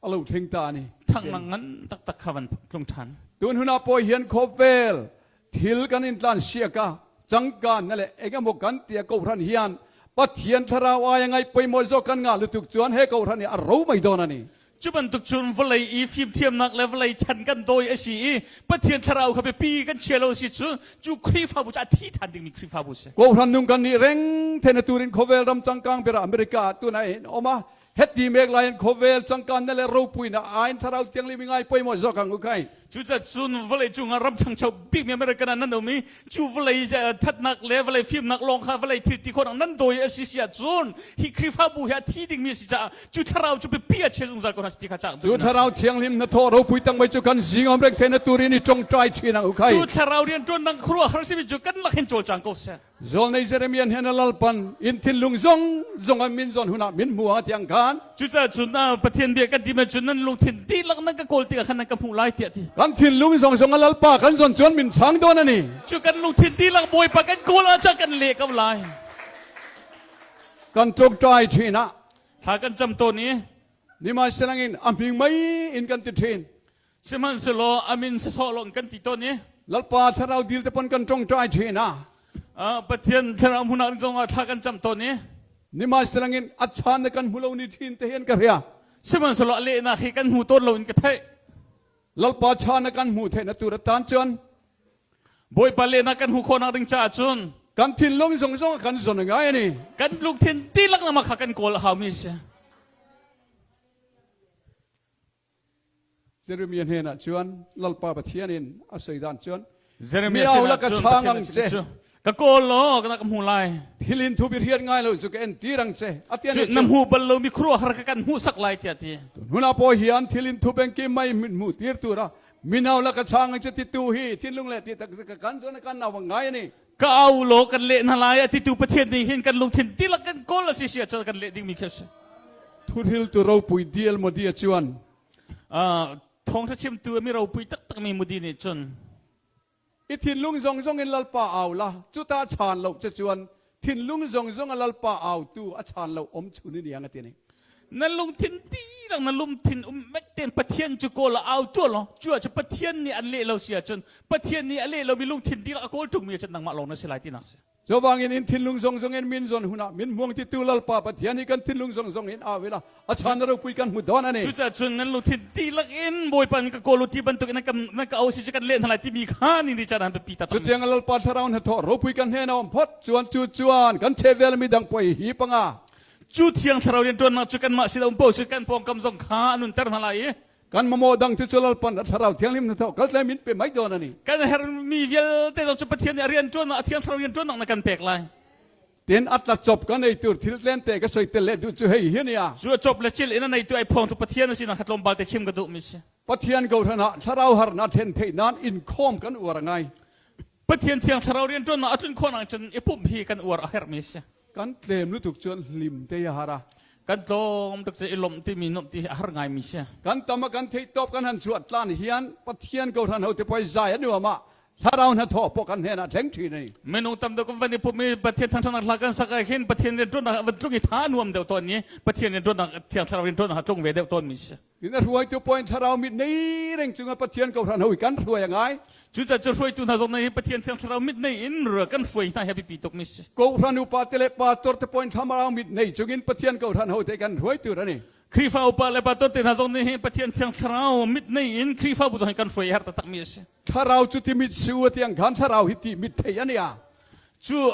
a lo thleng ta ni. Ṭhanghnak ngan taktak kha van tlung ṭhan. Tun hun ah pawi hian khawvel thil kan in tlan siaka changkan na le engemaw kan tia kohhran hian Pathian thlarau ai ngai poimawh zawk kan ngah lutuk chuan he kohhran hi a ro mai dawn ani. Cu bantuk cun vawlei i fimthiamnak le vawlei chan kan dawi a si i Pathian thlarau kha biapi kan chia lo a si cu cu Khrihfabu cu a thi ṭhan dingmi Khrihfabu a si. Kohhran nung kan nih reng the na turin khawvel ram changkang bera America ah tuna in oma heti mek lai in khawvel changkan na le ropui na ain thlarau thianghlim ngai poimawh zawk ang u khai. Cucacun vawlei cungah ram ṭhangcho bikmi American ah nan um i cu vawlei ṭhatnak le vawlei fimnak lawng kha vawlei thil ti khawhnak nan dawi a si si ahcun hi Khrihfabu hi a thi dingmi a si caah cu thlarau cu biapi a chia zungzal ko hna ti kha cah Cu thlarau thianghlim na thaw ropui tang mei cu kan zingom reng the na turin i ṭongṭai ṭhin ang u khai. Cu thlarau rianṭuannak khuaruahhar simi cu kan lak hin cawlcang ko seh. Zawlnei Jeremiah hian a lalpan in thinlung zong zong an min zawn hunah min hmu a tiang khan. Cucaah cun Pathian bia kan ti man cun nan lungthin dihlak nan ka kawl tikah khan nan ka hmuh lai tiah ti. Kan thinlung zong zong a lalpa kan zawn cun min chang dawn ani. Cu kan lungthin dihlak Bawipa kan kawl ahcun kan leh ko lai. Kan ṭawngṭai ṭhin ah. Thla kan cam tawn i. Nimahselang in a hming mei in kan ti ṭhin. Sihmanhsehlaw a min sawsawh lawng kan ti tawn i Lalpa thlarau dil te pon kan ṭongṭai ṭhin a. Pathian thlarau hmun ah zongah thla kan cam tawn i Nimahselang in a chan na kan hmu lo ni ṭhin te hian ka hria. Sihmanhsehlaw a lehnak hi kan hmu tawn lo in ka theih. Lalpa chan na kan hmu theih na tur atan cun Bawipa lehnak kan hmuh khawhnak ding caah cun kan thinlung zong zong kan zon ngai ani. Kan lungthin dihlak nama kha kan kawl a haumi a si. Jeremiah hnenah cun Lalpa Pathian in a soi dan cun Jeremiah Mi au sinah la ka cun chang Pathian ang a chim che. cu ka kawl law ka ka hmu lai Thilin thu bi rian ngai lo cu ka en tir ang che. A tian cu na hmu bal lomi khuaruahhar kha kan hmuhsak lai tiah ti Huna po hian thilin thu beng ki mai min mu tir tura minau la ka chang ang che ti tu hi thinlung le ti tak ka kan zon kan naw ngai ani. Ka au law kan leh hna lai a titu Pathian nih hin kan lungthin tilak kan kawl a si si ahcun kan leh dingmi khi a si. Thuhril tu ropui dial modi a chuan. Thawngṭha chimtu a mi ropui taktakmi mudi nih cun I thinlung zong zong in lalpa au la cuta chan lo che chuan thinlung zong zong a lalpa au tu a chan lo om chun in iang a ti ni. Na lungthin dihlak na lungthin um mek tein Pathian cu kawl ah au tuah law cu ahcun Pathian nih an leh lo si ahcun Pathian nih a leh lomi lungthin dihlak a kawl ṭungmi ahcun nangmah lawng na si lai tinak si. Cuvangin in thinlung zong zong in min zon hunah min hmuang ti tu lalpa Pathian hi kan thinlung zong zong in au ila a chan ropui kan hmu dawn ani. Cucaah cun nan lungthin dihlak in Bawipa nih ka kawl u ti bantuk in nan ka au si cu kan leh hna lai timi kha ni ni caan ah biapi taktak Cutiang lalpa thlarau hnathawh ropui kan hnen a um phot chuan cu chuan kan chehvel mi dang poi hi panga Cu thiang thlarau rianṭuannak cu kanmah sin a um paoh cu kan pawngkam zong kha a nunter hna lai i kan mamawh dang cu lalpan a thlarau thianghlim na thawk kal min pe mai dawn ani. Kan herhmi vialte zong cu Pathian nih a rianṭuannak a thiang thlarau rianṭuannak na kan pek lai. Tin atla chop kan ei tur thil tlem te ka soi tel le duh cu hei hi nia. Cu a chop le cil in a neitu ai phuang tu Pathian a si na kha tlawmpal te chim ka duh mi si. Pathian ko hran ah thlarau har na then thei nan in khom kan uar ngai. Pathian thiang thlarau rianṭuannak a tlun khawh cun i pumh hi kan uar a herhmi a si. Kan tlem lutuk cun hlim te a har a. Kan tlawm tuk cu i lawmh timi nuamh ti hi a har ngaimi si. Kan tam a kan theih tawp kan han chuah tlan hian Pathian ko hran ho te poi zai a nuam ah thlarau hna thaw pawh kan hnen ah thleng ṭhin ani. Minung tam deuh kan van i pumh i Pathian thangṭhatnak hla kan sak ah hin Pathian rianṭuannak van tlung i tha a nuam deuh tawn i Pathian rianṭuannak thiang thlarau rianṭuannak a tlung ve deuh tawnmi si. Tin a hruaitu point thlarau mit nei reng cungah Pathian ko hran hoi kan hruai a ngai. Cucaah cu hruaitu hna zong nih Pathian thiang thlarau mit nei in kan hruai hna hi a biapi tuk mi si. Ko hran upa te le pastor te point thlarau mit nei cungin Pathian ko hran ho te kan hruai tur ani. Khrihfa upa le pastor te hna zong nih Pathian thiang thlarau mit nei in Khrihfabu zong hi kan hruai a herh taktak mi a si. Thlarau cu ti mit su a tiang khan thlarau hi ti mit thei ani a. Cu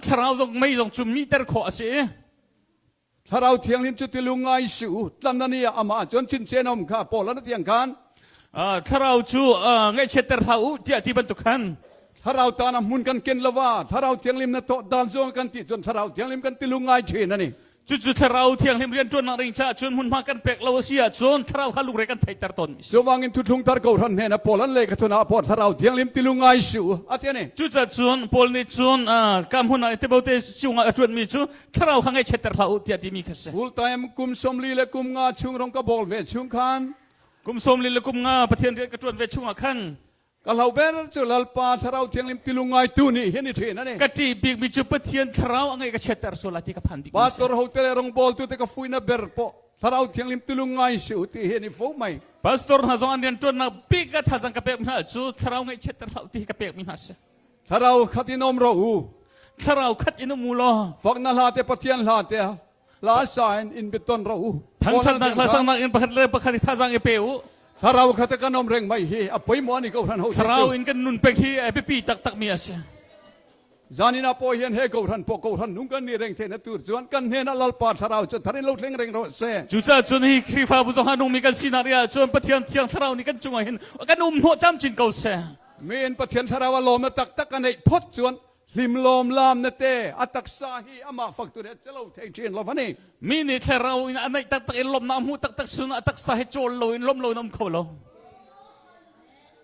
thlarau zong mei zong cu mi ter khawh a si. Thlarau Thianghlim cu tilu ngai si u tlan na ni ah amah cun chinchin a um kha Paul an tiang khan. Thlarau cu ngaihchiatter hlah u tiah ti bantuk khan. Thlarau tan a hmun kan ken lova Thlarau Thianghlim na tawh dan zong kan ti cun Thlarau Thianghlim kan tilu ngai thin ani. Cucu Thlarau Thianghlim rianṭuannak ring caah cun hmunhma kan pek lo a si ahcun Thlarau kha lungre kan theihter tawn. Cuvangin thuthlung thar ko hran hnen a Paul an leh ka thun ah Paul Thlarau Thianghlim tilu ngai si u a ti ani. Cucaah cun Paul nih cun kam hun ah Timote cungah a ṭuanmi cu Thlarau kha ngaihchiatter hlah u tiah timi kha si. Full time kum 40 le kum nga chung rong ka bawl ve chung khan kum 45 le kum nga Pathian rian ka ṭuan ve chungah khan. Ka hlau ber cu Lalpa Thlarau Thianghlim tilung ngaitu nih hin i ṭhin ani. Ka ṭih bikmi cu Pathian Thlarau a ngeih ka chiatter sual lai ti ka phan bikmi a si. Pastor hote le rawngbawltu te ka fuihna ber pawh Thlarau Thianghlim tilung ngai si u ti hi an i fo mai. Pastor hna zong an rianṭuannak bik ah thazang ka pekmi hna cu Thlarau ngaihchiatter hlah u ti hi ka pekmi hna a si. Thlarau khat in um rawh u. Thlarau khat in um u law. Fakna hla te Pathian hla te hla sa in in biaton rawh u. Thangṭhatnak hla sangnak in pakhat le pakhat i thazang i pe u. Thlarau khat kan um reng mai hi a poimawh ani ko hran ho Thlarau in kan nun pek hi a biapi taktak mi a si. Zanin ah pawh hian he kohhran pawh kohhran nung kan ni reng the na tur chuan kan hnen ah Lalpa thlarau cu thar in lo thleng reng rawh se. Cucaah cun hi Khrihfabu zong ah nungmi kan sinak ri ahcun Pathian Thiang Thlarau nih kan cungah hin kan um hnawh camcin ko seh. Mi in Pathian thlarau a lawm na taktak a neih phot chuan hlim lawm lam na te a taksa hi amah fak tu he chelo thei thin lo ani. Mi nih thlarau in a neih taktak in lawmnak a hmuh taktak sun a taksa hi cawl lo in lawm lo in um kho lo.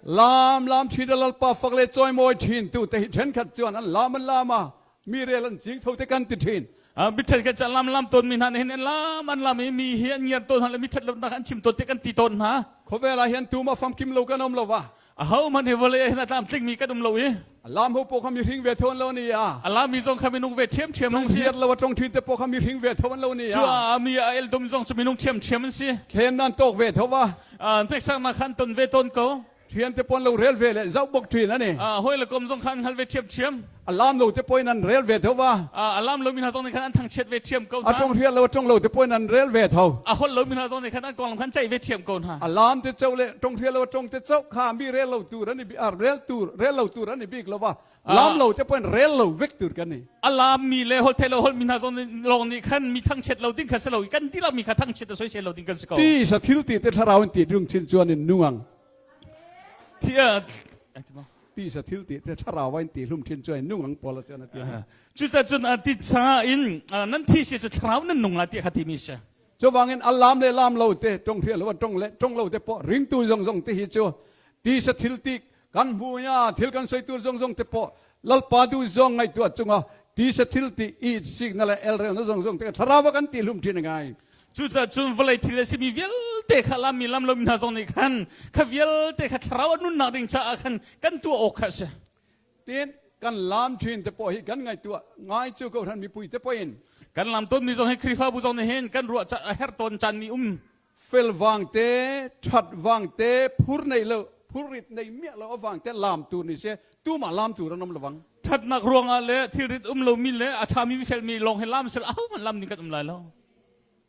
Lam lam thin a Lalpa fak le chawimawi thin tu te hi thenkhat chuan an lam an lam a mi rel an ching tho te kan ti thin. Mi thenkhat cu lam lam tawn mi hna nih hin an lam an lam i mi hi an ngiar tawn hna le mi that lonak an chim tawn te kan ti tawn hna. Khawvel ah hian tumah famkim lo kan um lo va. Aho hmanh hi vawlei ah hin a tlamtling mi kan um lo i. A lam ho pawh kha mi hring ve tho an lo ni a. A lam mi zong kha minung ve ṭhiamṭhiam an si. Hiat lo a tong ṭhin te pawh kha mi hring ve tho an lo ni a. Cu a mi a eldum zong cu minung ṭhiamṭhiam an si. Thlem nan tawk ve tho va. Hneksaknak kha an ton ve tawn ko. Thian te pawn lo rel ve le zoh bok ṭhin ani. Hawi le kom zong kha an hngal ve ṭhiamṭhiam. A lam lo te pawh in an rel ve tho va. A lam lo mi hna zong nih khan an thangchiat ve ṭhiam ko A hna. tong hrial lo a tong lo te pawh in an rel ve tho. A holh lo mi hna zong nih khan an konglam khan ceih ve ṭhiam ko hna. A lam te cho le tong hrial lo a tong te cho kha mi rel lo tur an i rel tur rel lo tur an i bik lo va. Lam lo te pawh in rel lo vek tur kan ni. A lam mi le holh thei lo holh mi hna zong nih lawng nih khan mi thangchiat lo ding kha si lo i kan dihlak mi kha thangchiat a soisel lo ding kan si ko. Ti sa thil ti te thlarau in ti dung chin chuan in nungang. Thi Ti sa thil ti te thlarau in ti hlum thin chuan nung ang pawl a chuan a ti. Cucaah cun ti changah in nan thi si cu thlarau nan nung la ti kha timi si. Cuvangin a lam le lam lo te tong hrial lo tong le tong lo te pawh ringtu zong zong te hi cu ti sa thil ti kan hmu ya thil kan soi tur zong zong te pawh lalpa du zong ngaihtuah chunga ti sa thil ti i sik na le elrel na zong zong te thlarau kan ti hlum thin ngai. Cucaah cun vawlei thil a simi vialte kha lammi lam lomi hna zong nih khan kha vialte kha thlarau a nunnak ding caah khan kan tuah awk kha a si. Tin kan lam thin te pawh hi kan ngaihtuah ngai cu ko hran mipui te pawh in. Kan lam tawnmi zong hi Khrihfabu zong nih hin kan ruah a herh tawn caan mi um. Fel vang te, that vang te, phur nei lo, phurrit nei miah lo avang te lam tur ni se, tumah lam tur an um lovang. Thatnak ruangah le thilrit um lomi le a ṭhami felmi lawng hi lam sel ahohmanh lam ding kan um lai lo.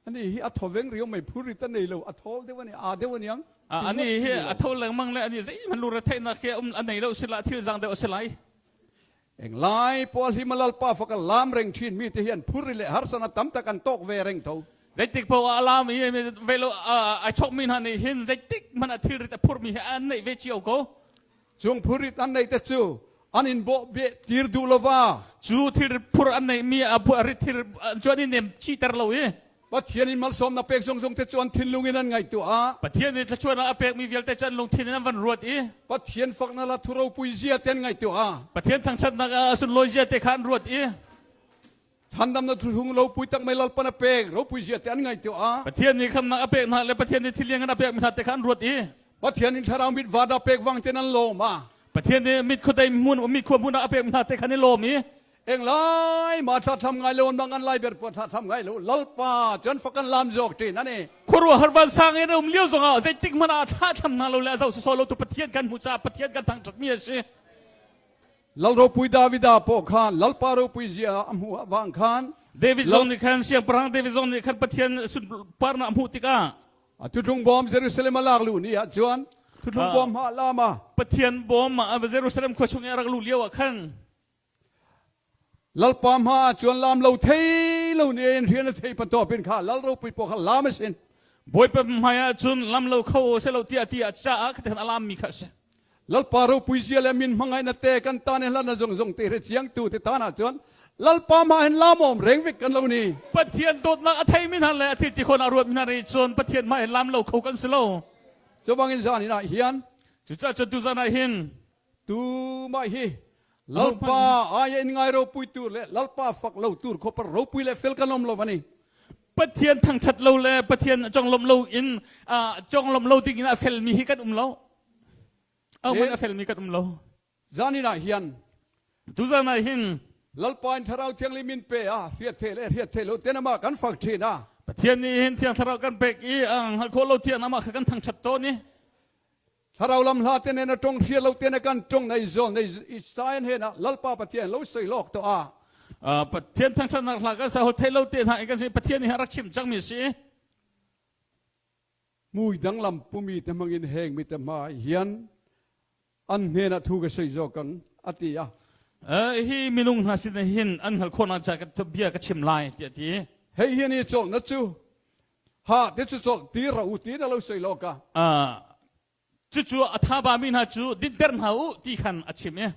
Ani hi a thoveng rio mai phurrit a nei lo, a thawl deuh ani, aa deuh aniang. Ani hi a tho lengmang le ani zeihmanh lungre theihnak hi um a nei lo sila thil zang deuh a si lai. Englai pawl hi malalpa faka lam reng thin mi te hian phurri le harsana tam tak an tok ve reng tho. Zeitik paoh ah a lam i velo ai chokmi hna nih hin zeitik hmanh ah thilrit a phurmi hi an neih ve cio ko. Cung phurrit an neih te cu an in bawh beh tir duh lova. Cu thilrit phur an neihmi a rit thil cu an i nem chiter lo i. Pathian in malsawmnak pek zongzong te cu an thinlung in an ngaihtuah. Pathian nih thluachuahnak a pekmi vialte cu an lungthin in an van ruat i. Pathian faknak la thu ropui zia te an ngaihtuah. Pathian thangṭhatnak a sunlawi zia te kha an ruat i. Chhandamnak thuhlung ropui tak mei lalpan a pek ropui zia te an ngaihtuah. Pathian nih khamnak a pek hna le Pathian nih thil lianngan a pekmi hna te kha an ruat i. Pathian in thlarau mit vada pek wang ten an lawm a. Pathian nih mit khuadei hmun mit khua hmun ah a pekmi hna te kha an i lawm i. Englai ma thla tham ngai lo mang an lai ber pa thla tham ngai lo lalpa cun fakan lam zawk tin ani. Khuaruahhar vansang in um lio zongah zeitik hmanh ah thla thlam hna lo le a zoh sawsawh lo tu Pathian kan hmuh caah Pathian kan thangṭhat mi a si. Lal ropui Davida pawh khan Lalpa ropui zia a hmuh avang khan David zong nih khan siangpahrang David zong nih khan Pathian sunparnak a hmuh tikah a thutlung bawm Jerusalem a lak luh ni ah cun thutlung bawm ha lama Pathian bawm Jerusalem khua chung i a rak luh lio ah khan Lalpa hma ah cun lam lo thei lo ni in rian a thei patawp in kha lal ropui pawh kha lam a sin. Bawipa hmai ah cun lam lo kho se lo tiah tiah caah kha a lam mi kha a si. Lalpa ropui zia le min hmangaih na te kan tan in hlan na zung zung te re chiang tu te tan ah cun Lalpa hma hin lam awm reng vek kan lo ni. Pathian dawtnak a thei mi hna le a thil ti khon a ruat mi hna ri cun Pathian hma hin lam lo kho kan si lo. Cubangin zan in ah hian Cucaah cun tuzan ah hin Tu mah hi Lalpa ai in ngai ropui tur le Lalpa fak lo tur khopar ropui le fel kan om lo ani. Pathian thangthat lo le Pathian conglawmh lo in conglawmh lo ding in a felmi hi kan um lo. Ahohmanh a felmi kan um lo. Zanin ah hian Tuzan ah hin Lalpa in Thlarau Thianghlim in pe a hriat thei le hriat thei lo ten amah kan fak thin a. Pathian nih hin Thiang Thlarau kan pek i a hngalh khawh lo tiang amah kha kan thangṭhat tawn i Thlarau lam hla te nen a tong hriat lo ten a kan tong nei zawl nei Israel he na Lalpa Pathian lo soi lawk to a. Pathian thangṭhatnak hla kan sa hol thei lo te hna in kan si Pathian nih a rak chim cangmi a si. Mui danglam pumi te hmangin heng mi te hma hian an hnenah thu ka sei zawk ang a ti a. Hi minung hna sin hin an hngalh khawhnak ca ka bia ka chim lai tiah a ti. Hei hi ni cawlhna cu ha te cu cawlh ti ra u ti na lo sei lo ka. Cucu a tha ba mi hna cu dinter hna u ti khan a chim i.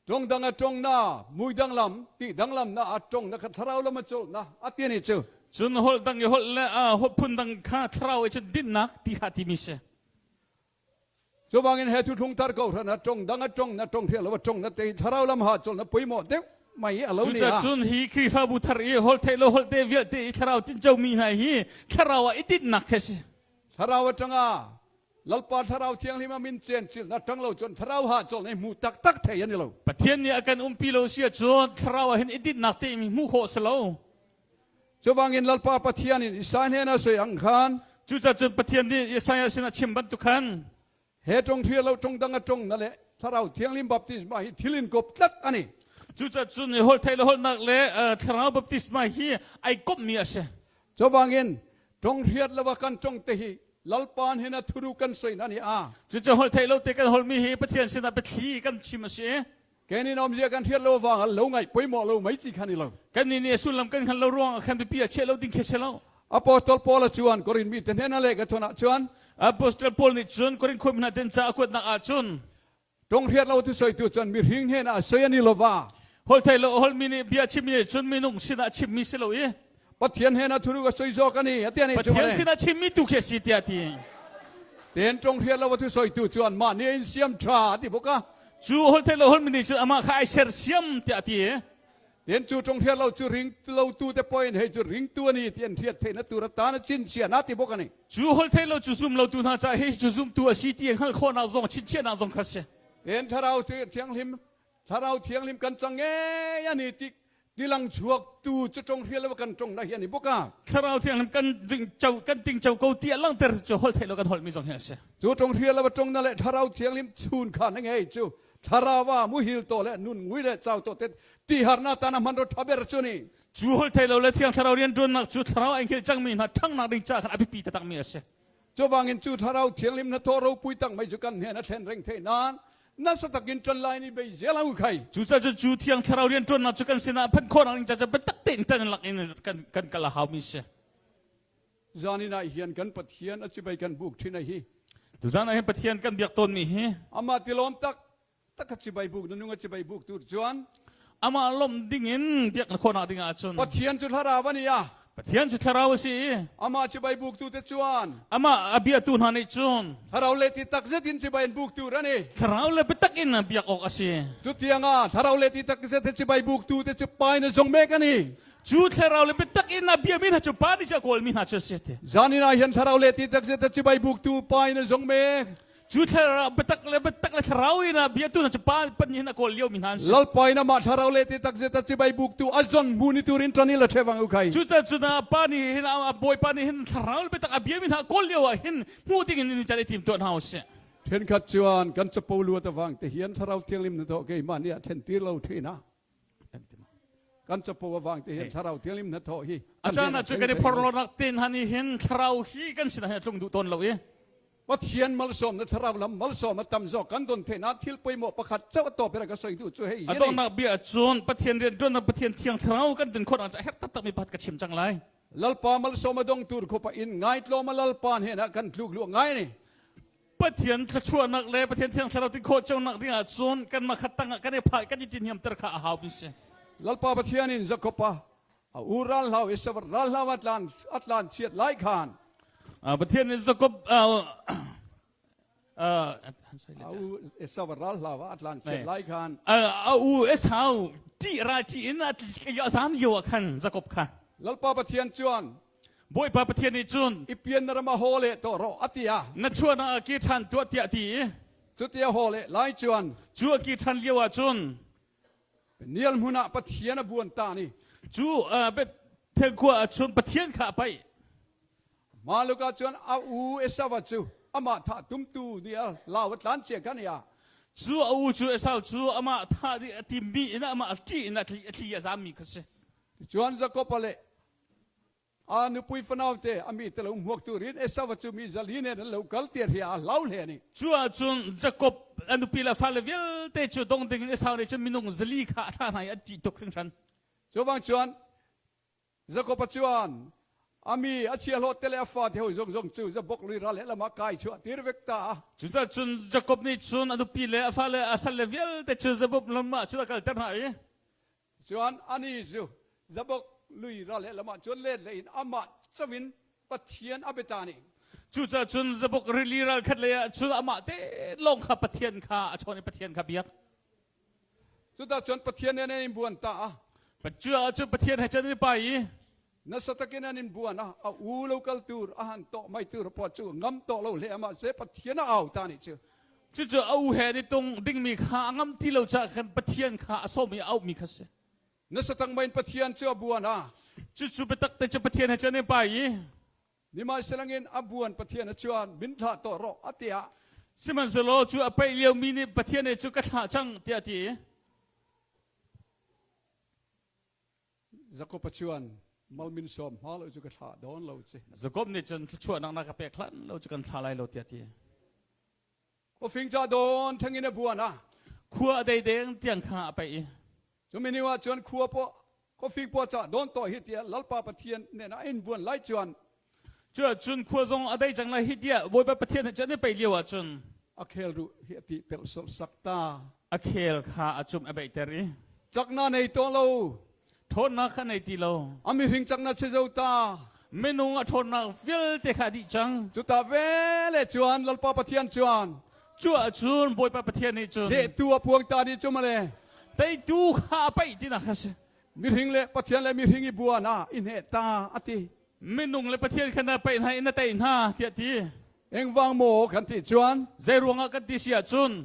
Tong dang a tong na mui dang lam ti dang lam na a tong na kha thlarau lam a cawlh na a ti ni cu. Cun holh dang i holh le holh phun dang kha thlarau i cun dinnak ti kha timi si. Cuvangin he thuthlung tar ko hran a tong dang a tong na tong hrial lo a tong na te thlarau lam ha chol na puimawh deuh mai a lo ni a. Cucun hi Khrihfabu thar i holh theih lo holh te vialte i thlarau tinco mi hna hi thlarau ah i tinhnak khi a si. Thlarau atanga Lalpa thlarau thianghlim a min chen chil na tang lo cun thlarau ha chol nei hmu taktak thei ani lo. Pathian nih a kan umpi lo si ahcun thlarau ah hin i dinhnak te mi hmuh khawh si lo. Cuvangin Lalpa Pathian in Isaiah hnen a soi ang khan Cucacun Pathian nih Isaiah sin a chim bantuk khan he tong thria lo tong dang a tong na le Thlarau Thianghlim baptisma hi thil in kop tlat ani. Cucacun holh theih le holhnak le Thlarau baptisma hi ai kommi a si. Cuvangin tong hriat lo kan tong te hi Lalpa hin a thuru kan soi na ni a. Cucu holh theih lo te kan holmi hi Pathian sinah biathli kan chim a si. Kenin awmzia kan hriat lo vang lo ngaih poimawh lo mai chi khan i lo. Kan nih nih sullam kan hngal lo ruang ah khan biapi a chiah lo ding khi si lo. Apostol Paul chuan Korin mi te hnen a le ka thon ah chuan Apostol Paul nih cun Korin khua hna ten ca a kuatnak ah cun tong hriat lo tu soi tu cun mi hring hnen ah soi ani lova hol thei lo hol mi nih bia chim mi cun minung sinah chim mi si lo i Pathian hen a thuru ka soi zawk ani atian i Pathian sinah chim mi tu khi si tiah ti ten tong hriat lo tu soi tu chuan mah ni in siam tha ti boka Cu hol thei lo hol mi nih cun amah kha ai sersiam tiah a ti. Ten cu tong hriat lo cu ring lo tu te point hei cu ring tu ani ti an hriat theih na tur atan a chin chia na ti bok ani. Cu hol thei lo cu zum lo tu hna ca hi cu zum tu a si ti hngalh khawhnak zong chinchiahnak zong kha si. Ten thlarau thianghlim thlarau thianghlim kan cang ngei ani ti tilang chuak tu cu tong hrial lo kan tong na hi ani boka. Thlarau thianghlim kan ding cho kan ting cho ko ti a langhter cu hol thei lo kan holmi zong hi a si. Cu tong hrial lo tong na le thlarau thianghlim chun kha na ngei cu thlarau muhil to le nun ngui le chau to te ti harna tana man ro thaber chu ni. Cu hol thei lo le thiang thlarau rian ṭuannak cu thlarau ai cangmi hna ṭhangnak ding ca khan a biapi taktakmi a si. Cuvangin cu thlarau thianghlim na thaw ropui tak mai cu kan hnen a thlen reng thei nain nasa takin ṭan lai ni bei zel ang khai. Cucaah cu cu thiang thlarau rian ṭuannak cu kan sinah phanh khawhnak ding ca cu biatak tein ṭan lak in kan kan kal a haumi si. Zanin ah hian kan Pathian a civei kan buk ṭhin a hi. Tuzan ah hin Pathian kan biak tawnmi hi Amah tilawm tak tak a civei buk na nung a civei buk tur chuan amah lawmh dingin biak na khawhnak ding ahcun Pathian cu thlarau an i a Pathian cu thlarau a si i amah civei buktu te chuan amah a biatu hna nih cun thlarau le ti tak zet in civei an buk tur an i thlarau le biatak in biak awk a si cu tiangah thlarau le ti tak zet civei buktu te cu pai na zong mek ani Cu thlarau le biatak in a biami hna cu pa nih cu a kawlmi hna cu a si ti. Zan in ah hin thlarau le ti tak zet civei buktu pa in a zong mek Cu thlarau biatak le biatak le thlarau in a biatu hna cu pa pan hin a kawl lio mi hna an si. Lalpa in amah thlarau le ti tak zet civei buktu a zon mu ni turin ṭan i la ṭhevang u khai. Cucaah cun a pa nih hin a bawipa nih hin thlarau le biatak a biami hna kawl lio ah hin hmuh ding in ni can i tim tuah hna u sih. Ṭhenkhat chuan kan capo luat avang te hian thlarau thianghlim na dawh keimah nih a ṭhen tir lo ṭhina. Kan capo avang te hian thlarau thianghlim na thawh hi. A caan ah cu kan i phorhlawnak te hna nih hin thlarau hi kan sinah hin a tlung duh tawn lo i. Pathian malsawm na thlarau lam malsawm a tam zawk kan don theih na thil poimawh pakhat chauh a tawp in ka soi duh cu hei A donghnak bia cun Pathian rian ṭuan Pathian thiang thlarau kan din khawh nak herh taktak mi pakhat ka chim cang lai. Lalpa malsawm a dong tur khupa in ngai tlawm a lalpa hnen ah kan tluk lu ngai ni. Pathian thluachuahnak le Pathian thiang thlarau ti khawh cionak ding ah cun kan makhat tang ah kan i phai kan i tinhiamter kha a hau mi si. Lalpa Pathian in Jakob a a u ral hlau i savar ral hlau a tlan a tlan chiat lai khan. Pathian in Jakob a u Esau ral hlau a tlan chiat lai khan. A u Esau ṭih ral ṭih in a zam lio ah khan Jakob kha. Lalpa Pathian chuan Bawipa Pathian nih cun i pian na ram a haw le to rawh a ti a. Na chuahnak ah ke ṭhan tuah tiah ti i. Chutia haw le lai chuan Cu a ki ṭhan lio ah cun Nial hmun ah Pathian a buan ta ni. Cu Bethel khua ah cun Pathian kha a paih. Mah luka cun a u Esau cu amah thah tumtu nih a lau a tlan cia kan ia. Cu a u cu Esau cu amah thah dih a timmi in amah a ṭih in a thli a zammi kha si. Cun Jakob le a nupui fanau te a mi te lo hmuak tu rin Esau cu mi zali nen an lo kal tiah ria a hlau hle ni. Cu ahcun Jakob a nupi le fale vialte cu dong ding in Esau nih cun minung zali kha a thah hna i an ṭih tuk hringhran. Cu bang chuan Jakob chuan a mi a chiahlawh te le a fate ho zong zong cu Jabok lui ral he lamah kai chuah tir vek ta a. Cucaah cun Jakob nih cun a nupi le a fale a salle vialte cu Jabob lam ah cun a kalter hna i Cun ani cu Jabok lui ral he lamah cun let le in amah chawin Pathian a bia ta nih. Cucaah cun Jabok rili ral khat lei ah cun amah te lawng kha Pathian kha a chawn i Pathian kha biak. Cuta cun Pathian nih an in buan ta a. Cucaah cun Pathian he cun an i pai i nasa takin an in buan a a u lo kal tur a han tawh mai tur pawh cu ngam tawh lo hle ama se Pathian a au ta nih cu. Cucu a u he ni tung dingmi kha a ngam ti lo caah khan Pathian kha a sawm i a auhmi kha si. Nasa tak mai in Pathian cu a buan a. Cucu biatak te cu Pathian he cun an i pai i Sihmanhsehlangin a buan Pathian a chuan min thlah tuah rawh a tiah. Sihmanhsehlaw cu a paih liomi nih Pathian nih cu ka thlah cang tiah a ti. Jakob a chuan malmin sawm hma lo cu ka thlah dawn lo ci. Jakob nih cun thluachuahnak na ka pek hlan lo cu kan thlah lai lo tiah a ti. Khuafing ca dawn thengin a buan a. Khua a dei deng tiang kha a paih i. Cumi ni ah cun khua paw khuafing paw ca dawn to hi tiah Lalpa Pathian nen a in buan lai chuan. Cu cun khua zong a dei cang lai hi tiah Bawipa Pathian he cun i paih lio ah cun. A khel ruh hi a ti pelh sawlh sak ta. A khel kha a cum a beihter i. Cakna nei to lo. Ṭhawnnak kha nei ti lo. A mihring cakna che zo ta. Minung a ṭhawnnak vialte kha a dih cang. Cuta vele chuan Lalpa Pathian chuan. Cu ahcun Bawipa Pathian nih cun. Lehtu a puang ta dih cu male. Teitu kha a paih tinak kha si. Mihring le Pathian le mihring i buan ah i hneh ta a ti. Minung le Pathian kha na paih hna i na tei hna tiah ti. Engvang maw kan ti chuan. Zei ruangah kan ti si ahcun.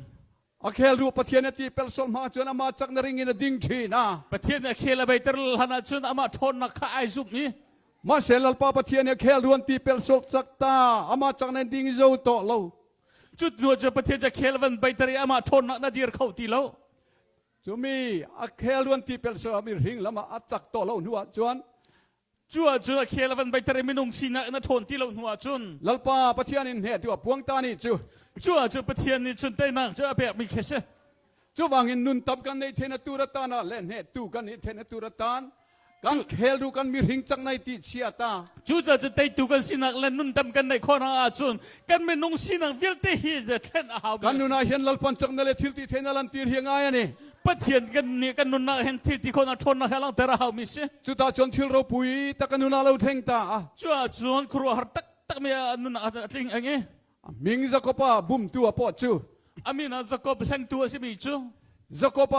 A khel ru Pathian a ti pel sol hma cun amah cak na ring in a ding ṭhin a. Pathian a khel a beiter hlan ahcun amah ṭhawnnak kha ai zumh i. Mahse Lalpa Pathian a khel ruan ti pel sol cak ta amah cak na ding zo to lo. Cut hnu cu Pathian cu khel van beiter i amah ṭhawnnak na dir kho ti lo. Cumi a khel ruan ti pel sol mi ring lam ah a cak to lo hnu ah cun Cu ahcun a khel a van beiter i minung sinak in a ṭhawn ti lo hnu ahcun Lalpa Pathian in hne tu a puang ta nih cu cu ahcun Pathian nih cun teinak cu a pekmi khi si. Cuvangin nun tam kan nei then a tur atan ah le hne tu kan i then a tur atan kan khel ru kan mihring cak nai ti chia ta. Cucaah cun teitu kan sinak le nun tam kan neih khawhnak ahcun kan minung sinak vialte hi thlen a hau. Kan nun ah hin Lalpan cak na le thil ti then a lan tir hi ngai ani. Pathian kan nih kan nunnak hin thil ti khawhnak ṭhawnnak he langhter a haumi si. Cuta cun thil ropui tak a nun ah lo thleng ta a. Cu ahcun khuaruahhar taktak mi a nunnak a tling ang i. Ming Jakob bumtu a pawh cu. A min ah Jakob hlengtu a simi cu. Jakob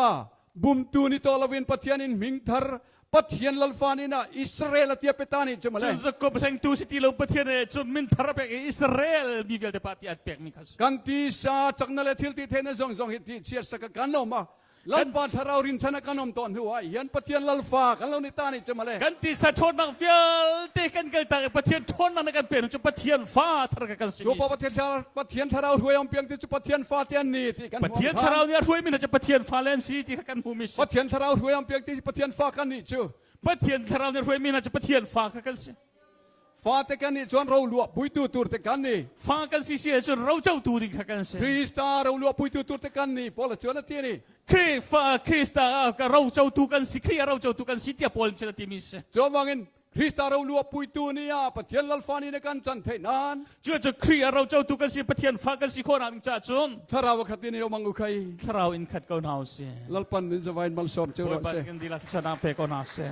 bumtu ni to loin Pathian in hming thar Pathian lalfan in ah Israel a tia peta nih cu male. Cun Jakob hlengtu si ti lo Pathian he cun min thar a pek i Israel mi vialte pa ti an pek mi kha si. Kan ti sa chakna le thil ti the na zong zong hi ti chiar saka kan om a Lalpa thlarau rinchana kan om tawn hnu ah hian Pathian lalfa kan lo ni ta nih cu male. Kan tisa ṭhawnnak vialte kan kal tak i Pathian ṭhawnnak na kan pek cu Pathian fa thar ka kan si. Cu Pathian Pathian thlarau hruai om piang ti cu Pathian fa te an ni ti kan Pathian thlarau nih a hruai mi hna cu Pathian fa le an si ti kha kan hmu mi si. Pathian thlarau hruai om piang ti Pathian fa kan nih cu. Pathian thlarau nih hruai mi hna cu Pathian fa kha kan si. Fate kan nih cun ro luah puitu tur te kan ni. Fa kan si si ahcun ro cotu ding kha kan si. Krista ro luah puitu tur te kan ni. Paul cun a ti ni. Khrihfa Krista ka ro cotu kan si Khrih ro cotu kan si tiah Paul cun a timi si. Cu bangin Krista ro luah puitu ni ah Pathian lalfa ni na kan can theih nan. Cu cu Khrih ro cotu kan si Pathian fa kan si khawh nak ding caah cun Thlarau khat in omang u khai. Thlarau in khat ko hna u si. Lalpan min zavain malsawm cu ro se. Bawipa kan dilak sanang pe ko hna seh.